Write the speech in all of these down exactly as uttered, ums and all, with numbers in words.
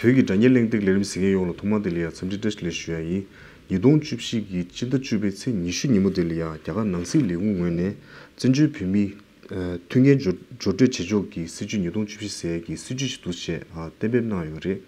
བོད་ཀྱི་སྒྲ་སྙན་གླེང་སྟེགས་ལས་རིམ་གཟིགས་མཁན་ཡོངས་ལ་ཐོག་མ་དེ་ལ་ཡང་འཚམས་འདྲི་བཀྲ་ཤིས་བདེ་ལེགས་ཞུ་ཡ་ཡིན། ཉིས་སྟོང་བཅུ་བཞི་གི་སྤྱི་ཟླ་བཅུ་པའི་ཚེས་ཉི་ཤུ་ཉིན་མོ་དེ་ལ་ཡང་རྒྱ་གར་ནང་སྲིད་ལས་ཁུངས་ངོས་ནས་བཙན་བྱོལ་བོད་མིའི་ཨ་མཐུན་རྐྱེན་སྦྱོར་སྦྱོར་སྤྲོད་བྱེད་ཕྱོགས་ཀྱི་སྲིད་བྱུས་ཉིས་སྟོང་བཅུ་བཞི་ཟེར་ཡ་གི་སྲིད་བྱུས་ཤིག་འདུག་སེ་ཨ་གཏན་འབེབས་གནང་ཡོད་རེད།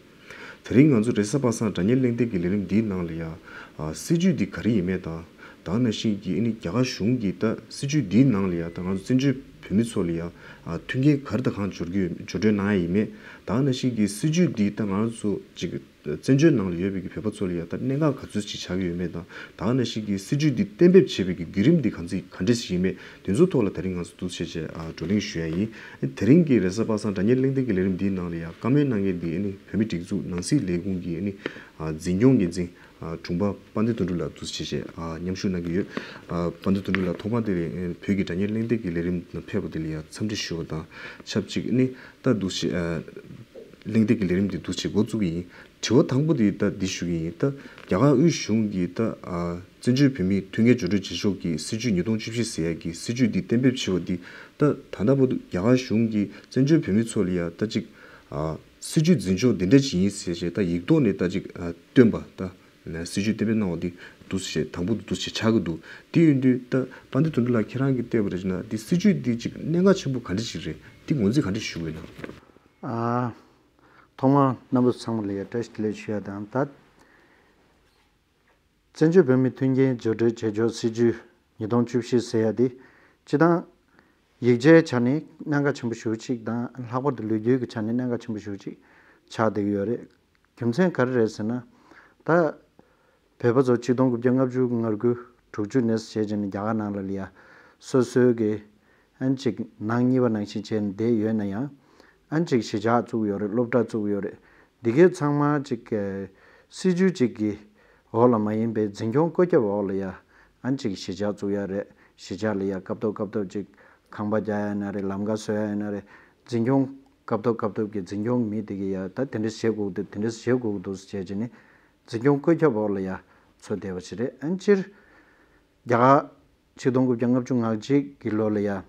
དེ་རིང་ང་ཚོ་རེས་གཟའ་པ་སངས་སྒྲ་སྙན་གླེང་སྟེགས་ཀྱི་ལས་རིམ་འདིའི་ནང་ལ་ཡང་ཨ་སྲིད་བྱུས་འདི་ག་རེ་ཡིན་མེད་དང་། ད་ག་ནང་བཞིན་གྱི་ཨ་ནི་རྒྱ་གར་གཞུང་གིས་ད་སྲིད་བྱུས་འདིའི་ནང་ལ་ཡང་ད་ང་ཚོ་བཙན་བྱོལ་བོད་མི་ཚོ་ལ་ཡང་ཨ་མཐུན་རྐྱེན་ག་རེ་དང་གང་སྦྱོར་གྱི་ཡོད་སྦྱོར་སྤྲོད་གནང་ཡ་ཡིན་མེད། ད་ག་ནང་བཞིན་གྱི་སྲིད་བྱུས་འདིས་ད་ང་ཚོ་ཅིག་བཙན་བྱོལ་ནང་ལ་ཡོད་པའི་གི་བོད་པ་ཚོ་ལ་ཡང་ད་གནད་འགག་ག་ཚོད་ཅིག་ཆགས་ཀྱི་ཡོད་མེད་དང་། ད་ག་ནང་བཞིན་གྱི་སྲིད་བྱུས་འདི་གཏན་འབེབས་བྱས་པའི་གི་བརྒྱུད་རིམ་འདི་གང་ཚིག་ག་འདྲ་ཞིག་ཡིན་མེད། དེ་ཚོའི་ཐོག་ལ་དེ་རིང་ང་ཚོ་འདུག་སེ་བྱས་ཨ་བགྲོ་གླེང་ཞུ་ཡ་ཡིན། དེ་རིང་གི་རེས་གཟའ་པ་སངས་སྒྲ་སྙན་གླེང་སྟེགས་ཀྱི་ལས་རིམ་འདིའི་ནང་ལ་ཡང་བཀའ་མོལ་གནང་མཁན་འདི་ཨ་ནི་བོད་མི་སྒྲིག་འཛུགས་ནང་སྲིད་ལས་ཁུངས་ཀྱི་ཨ་ནི་ཨ་འཛིན་སྐྱོང་འགན་འཛིན་ཨ་དྲུང་པ་དཔལ་ལྡན་དོན་གྲུབ་ལགས་འདུག་སེ་བྱས་ཨ་མཉམ་ཞུགས་གནང་གི་ཡོད། ཨ་དཔལ་ལྡན་དོན་གྲུབ་ལགས་ཐོག་མ་དེ་ལ་ཨ་བོད་ཀྱི་སྒྲ་སྙན་གླེང་སྟེགས་ཀྱི་ལས་རིམ་ནང་ཕེབས་པ་དེ་ལ་ཡང་འཚམས་འདྲི་ཞུ་བ་དང་ཆབས་ཅིག་ཨ་ནི་ད་འདུག་སེ་ཨ་གླེང་སྟེགས་ཀྱི་ལས་རིམ་འདི་འདུག་སེ་འགོ་བཙུགས་ཀྱི་ཡིན། དྲི་བ་དང་པོ་དེ་ད་འདི་ཞུ་གི་ཡིན། ད་རྒྱ་གར་དབུས་གཞུང་གིས་ད་ཨ་བཙན་བྱོལ་བོད་མིའི་མཐུན་རྐྱེན་སྦྱོར་སྤྲོད་བྱེད་ཕྱོགས་ཀྱི་སྲིད་བྱུས་ཉིས་སྟོང་བཅུ་བཞི་ཟེར་ཡ་གི་སྲིད་བྱུས་འདི་གཏན་འབེབས་བྱས་པ་འདི་ད་ད་ལྟ་བར་དུ་རྒྱ་གར་གཞུང་གིས་བཙན་བྱོལ་བོད་མི་ཚོ་ལ་ཡ་ད་ཅིག་ཨ་སྲིད་བྱུས་འཛིན་སྐྱོང་འདི་འདྲ་ཅིག་ཡིན་ཟེར་བྱས་ད་ཡིག་ཐོག་ནས་ད་ཅིག་ཨ་བཏོན་པ་ད་སྲིད་བྱུས་གཏན་འབེབས་གནང་བ་འདི་འདུག་སེ་དང་པོ་འདུག་སེ་ཆགས་ཀྱི་འདུག་དེ་ཡིན་དུས་ད་དཔལ་ལྡན་དོན་གྲུབ་ལགས་ཁྱེད་རང་གིས་བལྟས་པ་རེད་ན་འདི་སྲིད་བྱུས་འདི་ཅིག་གནད་འགག་ཆེན་པོ་ག་འདྲ་ཅིག་རེད། འདི་ངོས་འཛིན་ག་འདྲ་ཞུ་དགོས་ན། ཨ། ཐོག་མར་རྣམ་པ་ཚང་མ་ལ་ཡང་བཀྲ་ཤིས་བདེ་ལེགས་ཞུ་ཡ་དང་ད། བཙན་བྱོལ་བོད་མིའི་མཐུན་རྐྱེན་སྦྱོར་སྤྲོད་བྱེད་ཕྱོགས་སྲིད་བྱུས་ཉིས་སྟོང་བཅུ་བཞི་ཟེར་ཡ་དེ། སྤྱི་བཏང་ཡིག་ཆའི་ཆ་ནས་གནད་འགག་ཆེན་པོ་ཞེ་པོ་ཅིག་དང་ལྷག་པར་དུ་ལོ་རྒྱུས་ཀྱི་ཆ་ནས་གནད་འགག་ཆེན་པོ་ཞེ་པོ་ཅིག་ཆགས་བསྡད་ཀྱི་ཡོད་རེད། རྒྱུ་མཚན་ག་རེ་རེད་ཟེར་ན། ད། བོད་པ་ཚོ་ཆིག་སྟོང་དགུ་བརྒྱ་ལྔ་བཅུ་ང་དགུ་དྲུག་ཅུ་ནས་བྱས་བྱས་ནས་རྒྱ་གར་ནང་ལ་ལ་ཡ། སོ་སོའི་གི་ཨན་ཅིག་ནང་གཉིས་པ་ནང་བཞིན་བྱས་ནས་བསྡད་ཡོད་ན་ཡང་། ཨན་ཅིག་གཞིས་ཆགས་བཙུགས་ཡོད་རེད། སློབ་གྲྭ་བཙུགས་ཡོད་རེད། འདི་གའི་ཚང་མ་ཅིག་གི་སྲིད་བྱུས་ཅིག་གི་འོག་ལ་མ་ཡིན་པའི་འཛིན་སྐྱོང་བཀོད་ཁྱབ་འོག་ལ་ཡ། ཨན་ཅིག་གཞིས་ཆགས་བཙུགས་ཡ་རེད། གཞིས་ཆགས་ལ་ཡ་སྐབས་ཐོག་སྐབས་ཐོག་ཅིག་ཁང་པ་རྒྱག་ཡ་ན་རེད། ལམ་ཁ་བཟོ་ཡ་ན་རེད། འཛིན་སྐྱོང་སྐབས་ཐོག་སྐབས་ཐོག་གི་འཛིན་སྐྱོང་མི་དེ་གི་ཡ་ད་དེ་འདྲ་བྱེད་དགོས་འདུག་དེ་འདྲ་བྱེད་དགོས་འདུག་ཟེར་བྱས་བྱས་ནས། འཛིན་སྐྱོང་བཀོད་ཁྱབ་འོག་ལ་ཡ་འཚོ་བསྡད་པ་ཞིག་རེད། ཨན་སྤྱིར་རྒྱ་གར་ཆིག་སྟོང་དགུ་བརྒྱ་ལྔ་བཅུ་ང་གཅིག་གི་ལོ་ལ་ཡ་ད་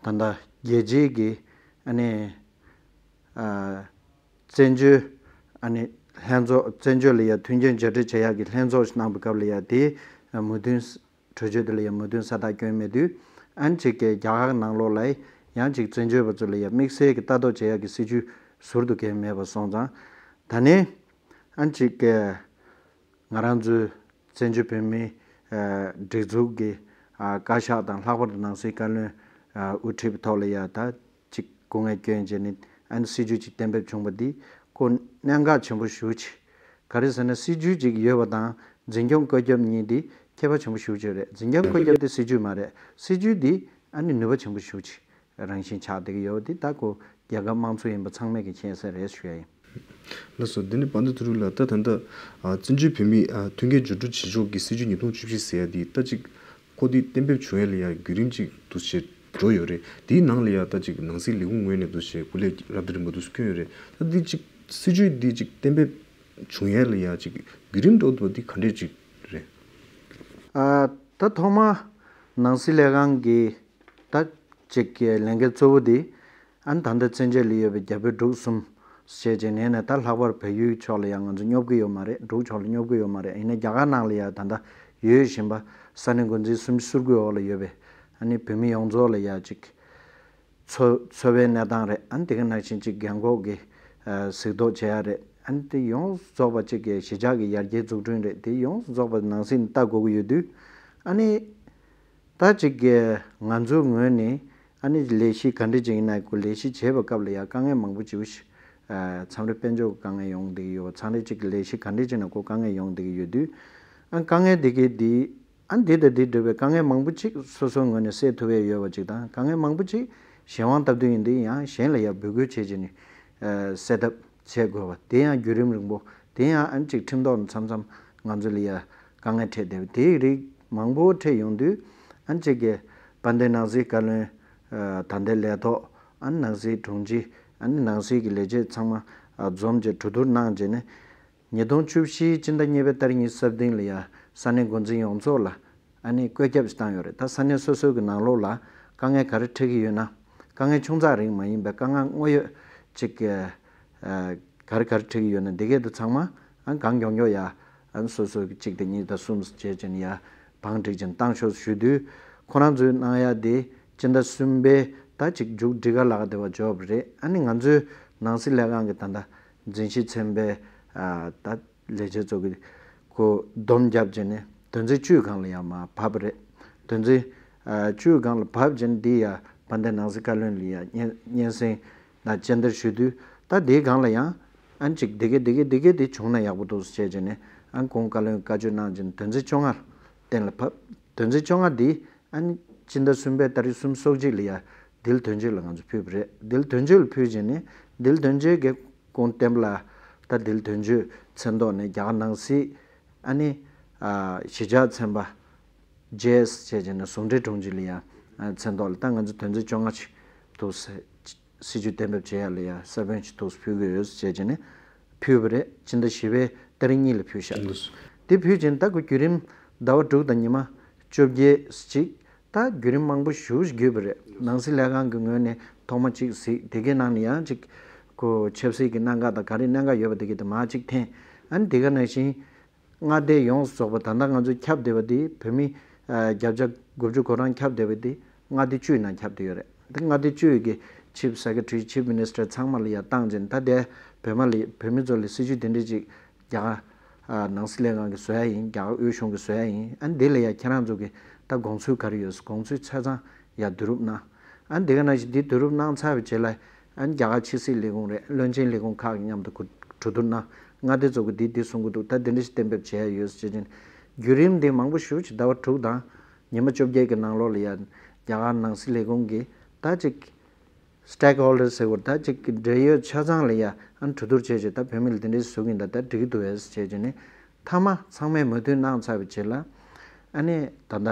ལྟ་རྒྱལ་སྤྱིའི་གི་ཨ་ནི་ཨ་བཙན་བྱོལ་ཨ་ནི་ལྷན་ཚོགས་བཙན་བྱོལ་ལ་ཡ་མཐུན་རྐྱེན་སྦྱར་འབྲེལ་བྱེད་ཡག་གི་ལྷན་ཚོགས་ཤིག་གནང་པའི་སྐབས་ལ་ཡ་དེ་མོས་མཐུན་གྲོས་ཆོད་དེ་ལ་ཡང་མོས་མཐུན་ས་རྟགས་བསྐྱོན་མེད་དུས། ཨན་ཅིག་གིས་རྒྱ་གར་ནང་ལོགས་ལ་ཡང་ཅིག་བཙན་བྱོལ་བ་ཚོ་ལ་ཡང་དམིགས་བསལ་གྱི་ལྟ་རྟོག་བྱེད་ཡག་གི་སྲིད་ཇུས་ཟུར་དུ་འགེལ་མེད་པ་སོང་ཙང་། ད་ནི་ཨན་ཅིག་གིས་ང་རང་ཚོའི་བཙན་བྱོལ་བོད་མིའི་སྒྲིག་འཛུགས་ཀྱི་བཀའ་ཤག་དང་ལྷག་པར་དུ་ནང་སྲིད་བཀའ་བློན་དབུ་ཁྲིད་ཀྱི་ཐོག་ལ་ཡང་ད་ཅིག་སྐུ་ངལ་བསྐྱོན་བྱས་ནས་ཨ་ནི་སྲིད་ཇུས་ཅིག་གཏན་འབེབས་བྱུང་བ་འདི་ཁོ་གནད་འགག་ཆེན་པོ་ཞེ་པོ་ཅིག་ག་རེ་ཟེར་ན་སྲིད་ཇུས་ཅིག་ཡོད་པ་དང་འཛིན་སྐྱོང་བཀོད་ཁྱབ་གཉིས་འདི་ཁྱད་པར་ཆེན་པོ་ཞེ་པོ་ཅིག་རེད། འཛིན་སྐྱོང་བཀོད་ཁྱབ་དེ་སྲིད་ཇུས་མ་རེད། སྲིད་ཇུས་འདི་ཨ་ནི་ནུས་པ་ཆེན་པོ་ཞེ་པོ་ཅིག་རང་བཞིན་ཆགས་བསྡད་ཀྱི་ཡོད་པ་འདི་ད་ཁོ་རྒྱལ་ཁབ་དམངས་གཙོ་ཡིན་པ་ཚང་མས་ཀྱི་མཁྱེན་གསལ་རེད་ཞུ་ཡ་ཡིན། ལགས་སོ། འདི་ནི་དཔལ་ལྡན་དོན་གྲུབ་ལགས། ད་ད་ལྟ་ཨ་བཙན་བྱོལ་བོད་མིའི་ཨ་མཐུན་རྐྱེན་སྦྱོར་སྤྲོད་བྱེད་ཕྱོགས་ཀྱི་སྲིད་ཇུས་ཉིས་སྟོང་བཅུ་བཞི་ཟེར་ཡ་འདི་ད་ཅིག་ཁོ་འདི་གཏན་འབེབས་བྱུང་ཡ་ལ་ཡ་བརྒྱུད་རིམ་ཅིག་འདུག་སེ་འགྲོ་ཡོད་རེད། འདིའི་ནང་ལ་ཡ་ད་ཅིག་ནང་སྲིད་ལས་ཁུངས་ངོས་ནས་འདུག་སེ་སྐུ་ལས་རབ་དང་རིམ་པ་འདུག་སེ་བསྐྱོན་ཡོད་རེད། ད་འདི་ཅིག་སྲིད་ཇུས་འདི་ཅིག་གཏན་འབེབས་བྱུང་ཡ་ལ་ཡ་ཅིག་བརྒྱུད་རིམ་འགྲོ་འདུག་པ་འདི་ག་འདྲས་ཅིག་རེད། ཨ་ད་ཐོག་མ་ནང་སྲིད་ལས་ཁང་གིས་ད་ཅིག་གི་ལས་འགན་གཙོ་བོ་འདི་ཨ་ནི་ད་ལྟ་བཙན་བྱོལ་ལ་ཡོད་པའི་རྒྱ་བོད་འབྲུག་གསུམ་ཞེས་བྱས་ནས་ནས་ད་ལྷག་པར་བལ་ཡུལ་ཕྱོགས་ལ་ཡང་ང་ཚོ་སྙོབ་ཀྱི་ཡོད་མ་རེད། འབྲུག་ཕྱོགས་ལ་སྙོབ་ཀྱི་ཡོད་མ་རེད། ཡིན་ན་རྒྱ་གར་ནང་ལ་ཡང་ད་ལྟ་ཡོད་བཞིན་པ་ས་གནས་འགོ་འཛིན་སུམ་ཅུ་སོ་དགུའི་འོག་ལ་ཡོད་པའི་ཨ་ནི་བོད་མི་ཡོངས་རྫོགས་ལ་ཡ་ཅིག་འཚོ་འཚོ་བའི་གནས་སྟངས་རེད། ཨ་ནི་དེ་ག་ནང་བཞིན་ཅིག་རྒན་འཁོགས་ཀྱི་ཨ་གཟིགས་རྟོག་བྱེད་ཡ་རེད། ཨ་ནི་དེ་ཡོངས་སུ་རྫོགས་པ་ཅིག་གི་གཞིས་ཆགས་ཀྱི་ཡར་རྒྱས་འཛུགས་སྐྲུན་རེད། དེ་ཡོངས་སུ་རྫོགས་པ་ནང་སྲིད་ནས་ལྟ་དགོས་ཀྱི་ཡོད་དུས། ཨ་ནི་ད་ཅིག་གི་ང་ཚོའི་ངོས་ནས་ཨ་ནི་ལས་གཞི་ག་འདྲ་ཅིག་ཡིན་ན་ཁོ་ལས་གཞི་བྱེད་པའི་སྐབས་ལ་ཡང་དཀའ་ངལ་མང་པོ་ཅིག་ཨ་མཚམས་རེ་དཔལ་འབྱོར་གྱི་དཀའ་ངལ་ཡོང་བསྡད་ཀྱི་ཡོད་པ། མཚམས་རེ་ཅིག་གི་ལས་གཞི་ག་འདྲ་ཅིག་ན་ཁོ་དཀའ་ངལ་ཡོང་བསྡད་ཀྱི་ཡོད་དུས། ཨ་དཀའ་ངལ་དེ་གའི་འདི་ཨ་འདི་དང་འདི་འདྲ་བའི་དཀའ་ངལ་མང་པོ་ཅིག་སོ་སོའི་ངོས་ནས་སེལ་ཐུབ་ཡས་ཡོད་པ་ཅིག་དང་། དཀའ་ངལ་མང་པོ་ཅིག་གཞན་དབང་སྟབས་བསྟུན་ཡིན་དུས་ཡང་གཞན་ལ་ཡང་འབོད་སྐུལ་བྱེད་བྱས་ནས་ཨ་སེལ་ཐབས་བྱེད་དགོས་པ་དེ་ཡང་བརྒྱུད་རིམ་རིང་པོ། དེ་ཡང་ཨ་ནི་ཅིག་ཁྲིམས་ཐོག་ནས་མཚམས་མཚམས་ང་ཚོ་ལ་ཡ་དཀའ་ངལ་འཕྲད་བསྡད་པ་དེའི་རིགས་མང་པོ་འཕྲད་ཡོང་དུས། ཨ་ནི་ཅིག་གི་དཔལ་ལྡན་ནང་སྲིད་བཀའ་བློན་ཨ་ད་ལྟའི་ལས་ཐོག་ཨ་ནི་ནང་སྲིད་དྲུང་ཆེ། ཨ་ནི་ནང་སྲིད་ཀྱི་ལས་བྱེད་ཚང་མ་ཨ་འཛོམས་བྱས་གྲོས་བསྡུར་གནང་བྱས་ནས། ཉིས་སྟོང་བཅུ་བཞིའི་སྤྱི་ཟླ་གཉིས་པའི་ཏ་རིག་ཉི་ཤུ་རྩ་བདུན་ལ་ཡ་ས་གནས་འགོ་འཛིན་ཡོངས་རྫོགས་ལ་ཨ་ནི་བཀོད་ཁྱབ་ཞིག་བཏང་ཡོད་རེད། ད་ས་གནས་སོ་སོའི་གི་ནང་ལོགས་ལ་དཀའ་ངལ་ག་རེ་འཕྲད་ཀྱི་ཡོད་ན། དཀའ་ངལ་ཆུང་ཙག་རིགས་མ་ཡིན་པའི་དཀའ་ངལ་དངོས་ཡོད་ཅིག་གི་ཨ་ ག་རེ་ག་རེ་ཁྲིད་ཀྱི་ཡོད་ན་འདི་གས་དེ་ཚང་མ་ཨ་གང་མགྱོགས་མགྱོགས་ཡ་ཨ་སོ་སོ་གཅིག་དང་གཉིས་དང་གསུམ་བྱས་བྱས་ནས་ཡ་བང་བསྒྲིགས་བྱས་ནས་བཏང་ཤོག་ཞུ་དུས། ཁོ་རང་ཚོས་གནང་ཡ་དེ་སྤྱི་ཟླ་གསུམ་པའི་ད་ཅིག་མཇུག་སྒྲིལ་ག་ལ་ག་དེ་བ་འཇོག་པ་རེད། ཨ་ནི་ང་ཚོའི་ནང་སྲིད་ལས་ཁང་གི་ད་ལྟ་འཛིན་བྱེད་ཚན་པའི་ཨ་ད་ལས་བྱེད་ཚོ་གི་ཁོ་བསྡོམས་བརྒྱབ་བྱས་ནས་དོན་ཚན་བཅུའི་སྒང་ལ་ཡང་མར་བབས་པ་རེད། དོན་ཚན་ཨ་བཅུའི་སྒང་ལ་བབས་བྱས་ནས་འདི་ཡ་དཔལ་ལྡན་ནང་སྲིད་བཀའ་བློན་ལ་ཡ་སྙན་སྙན་སེང་དང་སྤྱན་བསྟར་ཞུ་དུས། ད་འདིའི་སྒང་ལ་ཡང་ཨ་ནི་ཅིག་འདི་གས་འདི་གས་འདི་གས་འདི་བྱུང་ན་ཡག་པོ་འདུག་ཟེར་བྱས་བྱས་ནས་ཨ་ནི་ཁོང་བཀའ་བློན་བཀའ་ཆོས་གནང་བྱས་ནས་དོན་ཚན་བཅོ་ལྔ་གཏན་ལ་ཕབ། དོན་ཚན་བཅོ་ལྔ་འདི་ཨ་ནི་སྤྱི་ཟླ་གསུམ་པའི་ཏ་རིག་གསུམ་སོག་གཅིག་ལ་ཡ་འདི་ལ་དོན་གཅོད་ལ་ང་ཚོ་ཕུལ་བ་རེད། འདི་ལ་དོན་གཅོད་ལ་ཕུལ་བྱས་ནས་འདི་ལ་དོན་གཅོད་ཀྱི་ཁོང་སྟེང་ལ་ད་འདི་ལ་དོན་གཅོད་མཚན་ཐོག་ནས་རྒྱ་གར་ནང་སྲིད་ཨ་ནི་ཨ་གཞིས་ཆགས་ཚན་པ་རྗེས་བྱས་བྱས་ནས་ཟུང་འབྲེལ་དྲུང་ཆེ་ལ་ཡ་ཨ་མཚན་ཐོག་ལ་ད་ང་ཚོ་དོན་ཚན་བཅོ་ལྔ་ཅིག་འདུག་ཟེར། སྲིད་ཇུས་གཏན་འབེབས་བྱེད་ཡ་ལ་ཡ་ས་བོན་ཞིག་ཐོག་ཕུལ་གི་ཡོད་ཟེར་བྱས་ནས་ཕུལ་བ་རེད། སྤྱི་ཟླ་བཞི་པའི་ཏ་རིག་གཉིས་ལ་ཕུལ་ཤག་འདུག་སེ། དེ་ཕུལ་རྗེས་ད་ཁོ་བརྒྱུད་རིམ་ཟླ་བ་དྲུག་དང་ཉི་མ་བཅོ་བརྒྱད་ཅིག་ད་བརྒྱུད་རིམ་མང་པོ་ཞེ་པོ་ཅིག་བརྒྱུད་པ་རེད། ནང་སྲིད་ལས་ཁང་གི་ངོས་ནས་ཐོག་མ་གཅིག་གཟིགས། དེ་གའི་ནང་ནས་ཡང་གཅིག་ཁོ་ཆབ་སྲིད་ཀྱི་གནད་འགག་དང་ག་རེ་གནད་འགག་ཡོད་པ་དེ་གའི་དེ་མར་གཅིག་འཐེན། ཨ་ནི་དེ་ག་ནང་བཞིན། མངའ་སྡེ་ཡོངས་སུ་རྫོགས་པ་ད་ལྟ་ང་ཚོས་ཁྱབ་བསྡད་པ་དེ་བོད་མི་ཨ་བརྒྱ་ཆ་དགུ་བཅུ་གོ་གྲངས་ཁྱབ་བསྡད་པ་དེ་མངའ་སྡེ་བཅུའི་ནང་ཁྱབ་བསྡད་ཡོད་རེད། དེ་མངའ་སྡེ་བཅུ་གི་Chief Secretary, Chief Minister ཚང་མ་ལ་ཡར་བཏང་བྱས་ནས་ད་དེ་བོད་མི་ལ་བོད་མི་ཚོ་ལ་སྲིད་ཇུས་དེ་འདྲ་ཅིག་རྒྱ་གར་ཨ་ནང་སྲིད་ལས་ཁང་གིས་བཟོ་ཡ་ཡིན། རྒྱ་གར་དབུས་གཞུང་གིས་བཟོ་ཡ་ཡིན། ཨ་ནི་དེ་ལ་ཡ་ཁྱེད་རང་ཚོ་གི་ད་དགོངས་ཚུལ་ག་རེ་ཡོད། དགོངས་ཚུལ་ཆ་ཚང་ཡར་བསྡུ་རུབ་གནང་། ཨ་ནི་དེ་ག་ནང་བཞིན་འདི་བསྡུ་རུབ་གནང་ཚར་བའི་རྗེས་ལ། ཨ་ནི་རྒྱ་གར་ཕྱི་སྲིད་ལས་ཁུངས་རེད། བློན་ཆེན་ལས་ཁུངས་ཁག་གི་མཉམ་དུ་གོ་གྲོས་བསྡུར་གནང་། མངའ་སྡེ་ཚོ་གིས་འདི་འདི་གསུང་གི་འདུག་ད་འདི་འདྲ་ཞིག་གཏན་འབེབས་བྱས་ཡོད་ཟེར་བྱས་ནས། བརྒྱུད་རིམ་འདི་མང་པོ་ཞེ་པོ་ཅིག་ཟླ་བ་དྲུག་དང་ཉི་མ་བཅོ་བརྒྱད་ཀྱི་ནང་ལོགས་ལ་ཡ་རྒྱ་གར་ནང་སྲིད་ལས་ཁུངས་ཀྱིས་ད་ཅིག་Stakeholders ཟེར་བ་ད་ཅིག་འབྲེལ་ཡོད་ཆ་ཚང་ལ་ཡ་ཨ་ནི་གྲོས་བསྡུར་བྱས་བྱས་ད་བོད་མི་ལ་འདི་འདྲ་ཞིག་བཟོ་གི་ཡིན། ད་ད་འགྲིག་གི་འདུག་ཨེ་ཟེར་བྱས་བྱས་ནས། མཐའ་མ་ཚང་མས་མོས་མཐུན་གནང་ཚར་བའི་རྗེས་ལ། ཨ་ནི་ད་ལྟ་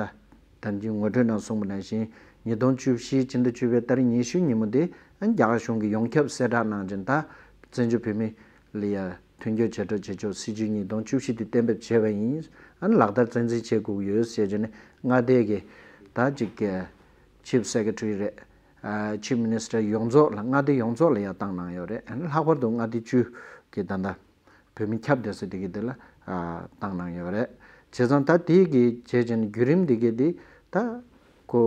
ད་གིན་ངོ་སྤྲོད་ནང་གསུངས་པ་ནང་བཞིན་ཉིས་སྟོང་བཅུ་བཞི་སྤྱི་ཟླ་བཅུ་པའི་ཏ་རིག་ཉི་ཤུ་ཉིན་མོ་དེ་ཨ་ནི་རྒྱ་གར་གཞུང་གིས་ཡོངས་ཁྱབ་གསལ་བསྒྲགས་གནང་བྱས་ད་བཙན་བྱོལ་བོད་མི་ལ་ཡ་མཐུན་འགྱུར་བྱེད་འགྲོ་བྱེད་ཆོག་སྲིད་ཇུས་ཉིས་སྟོང་བཅུ་བཞི་དེ་གཏན་འབེབས་བྱས་པ་ཡིན། ཨ་ནི་ལག་བསྟར་རྩ་འཛིན་བྱེད་དགོས་ཀྱི་ཡོད་ཟེར་བྱས་ནས་མངའ་སྡེ་གི་ད་ཅིག་གི་Chief Secretary རེད། ཨ་Chief Minister ཡོངས་རྫོགས་ལ་མངའ་སྡེ་ཡོངས་རྫོགས་ལ་ཡ་བཏང་གནང་ཡོད་རེད། ཨ་ནི་ལྷག་པར་དུ་མངའ་སྡེ་བཅུ་གི་ད་ལྟ་བོད་མི་ཁྱབ་བསྡད་ས་དེ་གི་དེ་ལ་ཨ་བཏང་གནང་ཡོད་རེད། བྱས་ཙང་ད་དེ་གི་བྱས་བྱས་ནས་བརྒྱུད་རིམ་དེ་གི་དེ་ད་ཁོ་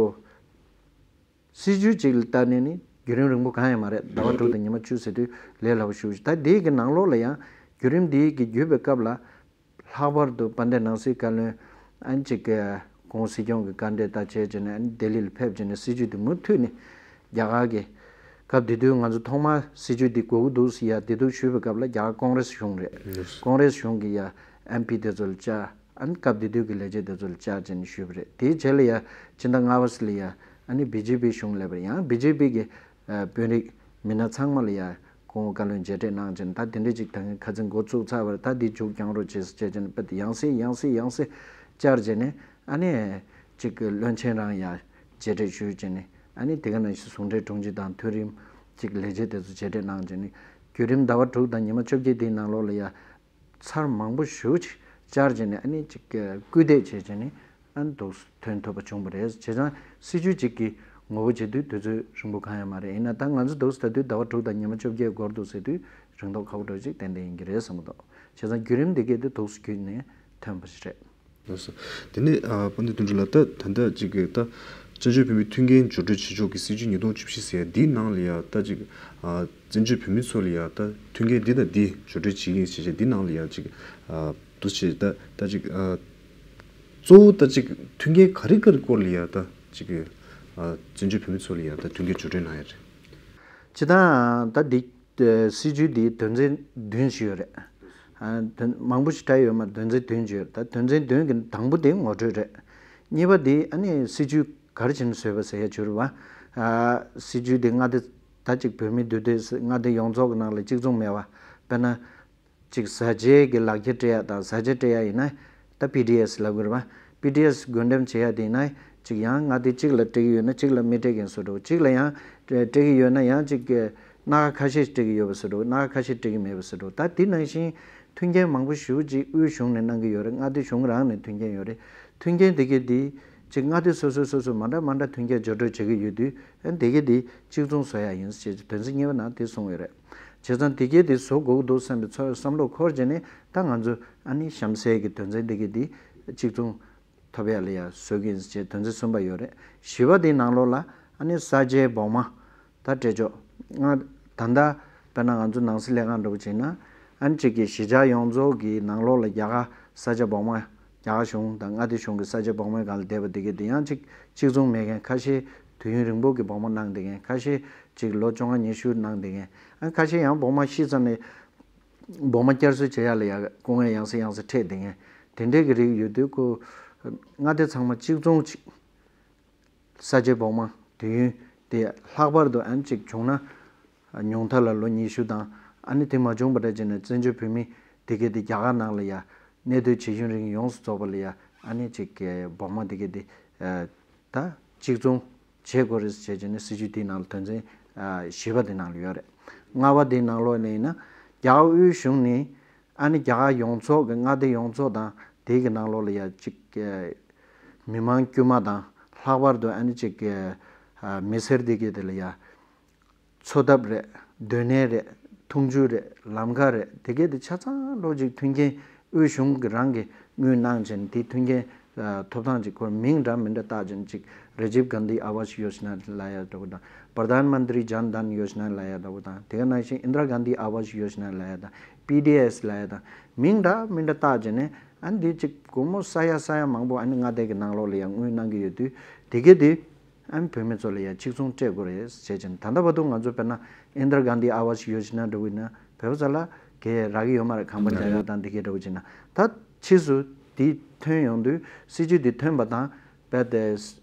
སྲིད་ཇུས་གཅིག་ལ་ལྟ་ནས་ནི་བརྒྱུད་རིམ་རིང་པོ་གང་ཡང་མ་རེད། ཟླ་བ་དྲུག་དང་ཉི་མ་བཅུ་ཟེར་དུས་ལས་སླ་པོ་ཞེ་པོ་ཞིག་ད་དེ་གི་ནང་ལོགས་ལ་ཡང་བརྒྱུད་རིམ་དེ་གི་བརྒྱུད་པའི་སྐབས་ལ། ལྷག་པར་དུ་དཔལ་ལྡན་ནང་སྲིད་བཀའ་བློན་ཨ་ནི་གཅིག་གི་ཁོང་སྲིད་སྐྱོང་གི་བཀའ་འབྲེལ་ལྟར་བྱས་བྱས་ནས་ཨ་ནི་ལྡི་ལི་ལ་ཕེབས་བྱས་ནས་སྲིད་ཇུས་དེ་མུ་མཐུད་ནས་རྒྱ་གར་གྱི་སྐབས་དེ་དུས་ང་ཚོ་ཐོག་མར་སྲིད་ཇུས་འདི་དགོས་ཀྱི་འདུག་ཟེར་ཡ་བདེ་སྡུག་ཞུས་པའི་སྐབས་ལ་རྒྱ་གར་ཀོང་རེས་གཞུང་རེད། ཀོང་རེས་གཞུང་གི་ཡ་ཨེམ་པི་དེ་ཚོ་ལ་བཅར། ཨ་ནི་སྐབས་དེ་དུས་ཀྱི་ལས་བྱེད་དེ་ཚོ་ལ་བཅར་བྱས་ནས་ཞུས་པ་རེད། དེའི་རྗེས་ལ་ཡ་ཕྱི་ཟླ་ལྔ་པ་ཙམ་ལ་ཡ་ཨ་ནི་བི་ཇེ་པི་གཞུང་སླེབས་པ་རེད། ཡང་བི་ཇེ་པི་གི་དཔོན་རིགས་མི་སྣ་ཚང་མ་ལ་ཡ་སྐུ་ངོ་བཀའ་བློན་མཇལ་འཕྲད་གནང་བྱས་ནས་ད་དེ་འདྲ་ཅིག་ད་ངས་ཁ་སང་འགོ་བཙུགས་ཚར་བ་རེད། ད་འདི་མཇུག་རྒྱང་རོ་བྱེད་ཟེར་བྱས་བྱས་ནས་དཔེ་ཡང་སེ་ཡང་སེ་ཡང་སེ་བཅར་བྱས་ནས་ཨ་ནི་ཅིག་གི་བློན་ཆེན་རང་ཡ་མཇལ་འཕྲད་ཞུས་བྱས་ནས་ཨ་ནི་དེ་ག་ནང་བཞིན་ཟུང་འབྲེལ་དྲུང་ཆེ་དང་མཐོ་རིམ་ཅིག་ལས་བྱེད་དེ་ཚོ་མཇལ་འཕྲད་གནང་བྱས་ནས་བརྒྱུད་རིམ་ཟླ་བ་དྲུག་དང་ཉི་མ་བཅོ་བརྒྱད་དེའི་ནང་ལོགས་ལ་ཡ། ཚར་མང་པོ་ཞེ་པོ་ཅིག་བཅར་བྱས་ནས་ཨ་ནི་ཅིག་སྐུལ་འདེད་བྱས་བྱས་ནས་ཨ་ནི་འདུག་ཐོན་ཐུབ་པ་བྱུང་བ་རེད། བྱས་ཙང་སྲིད་ཇུས་གཅིག་གི་ངོ་བོ་བྱེད་དུས་དུས་ཚོད་རིང་པོ་གང་ཡང་མ་རེད། ཡིན་ན་ད་ང་ཚོ་འདུག་ད་དུས་ཟླ་བ་དྲུག་དང་ཉི་མ་བཅོ་བརྒྱད་འགོར་འདུག་ཟེར་དུས་རིང་ཐོག་ཁག་པོ་འདྲ་ཅིག་ཏན་ཏན་ཡིན་གྱི་རེད་བསམ་གྱི་འདུག་བྱས་ཙང་བརྒྱུད་རིམ་འདི་གས་དེ་འདུག་བརྒྱུད་ནས་ཐོན་པ་ཞིག་རེད། ལགས་སོ། དེ་ནས་ཨ་དཔལ་ལྡན་དོན་གྲུབ་ལགས་ད་ད་ལྟ་ཅིག་གི་ད་བཙན་བྱོལ་བོད་མིའི་མཐུན་རྐྱེན་སྦྱོར་སྤྲོད་བྱེད་ཕྱོགས་ཀྱི་སྲིད་ཇུས་ཉིས་སྟོང་བཅུ་བཞི་ཟེར་ཡ་འདིའི་ནང་ལ་ཡ་ད་ཅིག་ཨ་བཙན་བྱོལ་བོད་མི་ཚོ་ལ་ཡ་ད་མཐུན་རྐྱེན་འདི་དང་འདི་སྦྱོར་སྤྲོད་བྱེད་ཀྱི་ཡིན་ཞེས་བྱས་འདིའི་ནང་ལ་ཡ་ཅིག་ཨ་འདུ་བྱེད་ད་ད་ཅིག་ཨ་གཙོ་བོ་ད་ཅིག་མཐུན་རྐྱེན་ག་རེ་ག་རེ་སྐོར་ལ་ཡ་ད་ཅིག་ཨ་བཙན་བྱོལ་བོད་མི་ཚོ་ལ་ཡ་ད་མཐུན་རྐྱེན་སྦྱོར་སྤྲོད་གནང་ཡ་རེད། སྤྱིར་བཏང་ད་འདི། སྲིད་ཇུས་འདིའི་དོན་ཚན་བདུན་ཞིག་ཡོད་རེད། ཨ་དོན་མང་པོ་ཞིག་བྲིས་ཡོད་མ་རེད། དོན་ཚན་བདུན་ཞིག་ཡོད་རེད། ད་དོན་ཚན་བདུན་གྱི་དང་པོ་དེ་ངོ་སྤྲོད་རེད། གཉིས་པ་དེ་ཨ་ནི་སྲིད་ཇུས་ག་རེ་བྱས་ནས་བཟོས་པ་ཟེར་ཡ་བྱུང་རེད་བ། ཨ་སྲིད་ཇུས་དེ་མངའ་སྡེ་ད་ཅིག་བོད་མིའི་འདུས་སྡོད་མངའ་སྡེ་ཡོངས་རྫོགས་ཀྱི་ནང་ལ་གཅིག་མཚུངས་མེད་བ། དཔེར་ན། ཅིག་བཟའ་བཅའ་གི་ལག་ཁྱེར་སྤྲད་ཡ་དང་བཟའ་བཅའ་སྤྲད་ཡ་ཡིན་ན་ད་པི་ཌི་ཨེས་ལབ་དགོས་རེད་བ། པི་ཌི་ཨེས་བགོ་འགྲེམས་བྱེད་ཡ་དེ་ཡིན་ན་ཅིག་ཡང་མངའ་སྡེ་གཅིག་ལ་སྤྲད་ཀྱི་ཡོད་ན་གཅིག་ལ་མི་སྤྲད་མཁན་བཟོ་འདྲ་བོ། གཅིག་ལ་ཡང་སྤྲད་ཀྱི་ཡོད་ན་ཡང་ཅིག་སྣ་ཁ་ཁ་ཤས་སྤྲད་ཀྱི་ཡོད་པ་བཟོ་འདྲ་བོ། སྣ་ཁ་ཁ་ཤས་སྤྲད་ཀྱི་མེད་པ་བཟོ་འདྲ་བོ། ད་དེ་ནང་བཞིན་མཐུན་རྐྱེན་མང་པོ་ཞེ་པོ་ཅིག་དབུས་གཞུང་ནས་གནང་གི་ཡོད་རེད། མངའ་སྡེ་གཞུང་རང་ནས་མཐུན་རྐྱེན་ཡོད་རེད། མཐུན་རྐྱེན་དེ་གས་དེ་ཅིག་མངའ་སྡེ་སོ་སོས་སོ་སོས་མ་འདྲ་མ་འདྲ་མཐུན་རྐྱེན་སྦྱོར་སྤྲོད་བྱེད་ཀྱི་ཡོད་དུས་ཨ་དེ་གས་དེ་གཅིག་མཚུངས་བཟོ་ཡ་ཡིན་ཞེས་དོན་ཚན་གཉིས་པ་ནང་དེ་གསུངས་ཡོད་རེད། བྱས་ཙང་དེ་གའི་དེ་བཟོ་དགོས་ཀྱི་འདུག་བསམ་པའི་ཚོར་བསམ་བློ་འཁོར་བྱས་ནས། ད་ང་ཚོ་ཨ་ནི་གཤམ་གསལ་གྱི་དོན་ཚན་དེ་གའི་དེ་གཅིག་མཚུངས་ཐོབ་ཡ་ལ་ཡ་བཟོ་གི་ཡིན་ཅེས་དོན་ཚན་གསུམ་པ་ཡོད་རེད། བཞི་པ་དེའི་ནང་ལོགས་ལ་ཨ་ནི་ས་ཆའི་བོགས་མ། ད་སྤྲད་ཆོག་ང་ད་ལྟ་དཔེར་ན་ང་ཚོ་ནང་སྲིད་ལས་ཁང་འདྲ་པོ་བྱས་ན། ཨ་ནི་གཅིག་གི་གཞིས་ཆགས་ཡོངས་རྫོགས་ཀྱི་ནང་ལོགས་ལ་རྒྱ་གར་ས་ཆ་བོགས་མ། རྒྱ་གར་གཞུང་དང་མངའ་སྡེ་གཞུང་གི་ས་ཆ་བོགས་མའི་སྒང་ལ་བསྡད་པ་དེ་གའི་དེ་ཡང་གཅིག་གཅིག་མཚུངས་མེད་མཁན། ཁ་ཤས་དུས་ཡུན་རིང་པོ་གི་བོགས་མ་གནང་བསྡད་མཁན། ཁ་ཤས་གཅིག་ལོ་བཅོ་ལྔ་ཉི་ཤུ་གནང་བསྡད་མཁན། ཨ་ཁ་ཤས་ཡང་བོགས་མ་ཤི་ཙམ་ནས་བོགས་མ་བསྐྱར་གསོ་བྱེད་ཡ་ལ་ཡ་སྐུ་ངལ་ཡང་སེ་ཡང་སེ་འཕྲད་བསྡད་མཁན། དེ་འདྲས་ཀྱི་རིགས་ཡོད་དུས་ཁོ་མངའ་སྡེ་ཚང་མ་གཅིག་མཚུངས་གཅིག་ས་ཆའི་བོགས་མ་དུས་ཡུན་དེ་ལྷག་པར་དུ་ཨ་ནི་གཅིག་བྱུང་ན། ཉུང་མཐའ་ལ་ལོ་ཉི་ཤུ་དང་། ཨ་ནི་དེ་མ་བྱུང་བ་འདྲ་བྱས་ན་བཙན་བྱོལ་བོད་མི་དེ་གའི་དེ་རྒྱ་གར་ནང་ལ་ཡ་གནས་སྡོད་བྱེད་ཡུན་རིང་ཡོངས་སུ་རྫོགས་པ་ལ་ཡ་ཨ་ནི་གཅིག་གི་བོགས་མ་དེ་གའི་དེ་ད་གཅིག་མཚུངས་བྱེད་དགོས་རེད་ཟེར་བྱས་ནས་སྲིད་ཇུས་དེའི་ནང་ལ་དོན་ཚན་བཞི་པ་དེ་ནང་ལ་ཡོད་རེད། ལྔ་པ་དེའི་ནང་ལོགས་ནས་ཡིན་ན། རྒྱ་གར་དབུས་གཞུང་ནས་ཨ་ནི་རྒྱ་གར་ཡོངས་རྫོགས་ཀྱི་མངའ་སྡེ་ཡོངས་རྫོགས་དང་དེའི་གི་ནང་ལོགས་ལ་ཡ་གཅིག་གི་མི་མང་དཀྱུས་མ་དང་། ལྷག་པར་དུ་ཨ་ནི་གཅིག་གི་མི་སེར་དེ་གའི་དེ་ལ་ཡ་འཚོ་ཐབས་རེད། སྡོད་གནས་རེད། འཐུང་ཆུ་རེད། ལམ་ཁ་རེད། དེ་གའི་དེ་ཆ་ཚང་ལོ་གཅིག་མཐུན་རྐྱེན་དབུས་གཞུང་གི་རང་གི་དངུལ་གནང་བྱས་ནས་དེ་མཐུན་རྐྱེན་ཐོབ་ཐང་གཅིག་ཁོར་མིང་འདྲ་མི་འདྲ་བཏགས་བྱས་ནས་གཅིག་Rajiv Gandhi Awas Yojana ལབ་ཡ་འདྲ་པོ་དང་། Pradhan Mantri Jan Dhan Yojana ལབ་ཡ་འདྲ་པོ་དང་། དེ་ག་ནང་བཞིན་Indira Gandhi Awas Yojana ལབ་ཡ་དང་། པི་ཌི་ཨེས་ལབ་ཡ་དང་མིང་འདྲ་མི་འདྲ་བཏགས་བྱས་ནས། ཨ་ནི་དེ་གཅིག་སྒོར་མོ་ས་ཡ་ས་ཡ་མང་པོ་ཨ་ནི་མངའ་སྡེ་གི་ནང་ལོགས་ལ་ཡང་དངུལ་གནང་གི་ཡོད་དུས། དེ་གའི་དེ་ཨ་ནི་བོད་མི་ཚོ་ལ་ཡང་གཅིག་མཚུངས་སྤྲད་དགོས་རེད་ཟེར་བྱས་ནས། ད་ལྟ་བར་དུ་ང་ཚོ་དཔེར་ན་Indira Gandhi Awas Yojana འདྲ་བོ་ཡིན་ན་བོད་པ་ཚོ་ལ་གས་རག་གི་ཡོད་མ་རེད། ཁང་པ་རྒྱག་ཡ་དང་དེ་གའི་འདྲ་བོ་བྱས་ན། ད་ཕྱིས་སུ་དེ་ཐོན་ཡོང་དུས། སྲིད་ཇུས་དེ་ཐོན་པ་དང་རྦད་དེ་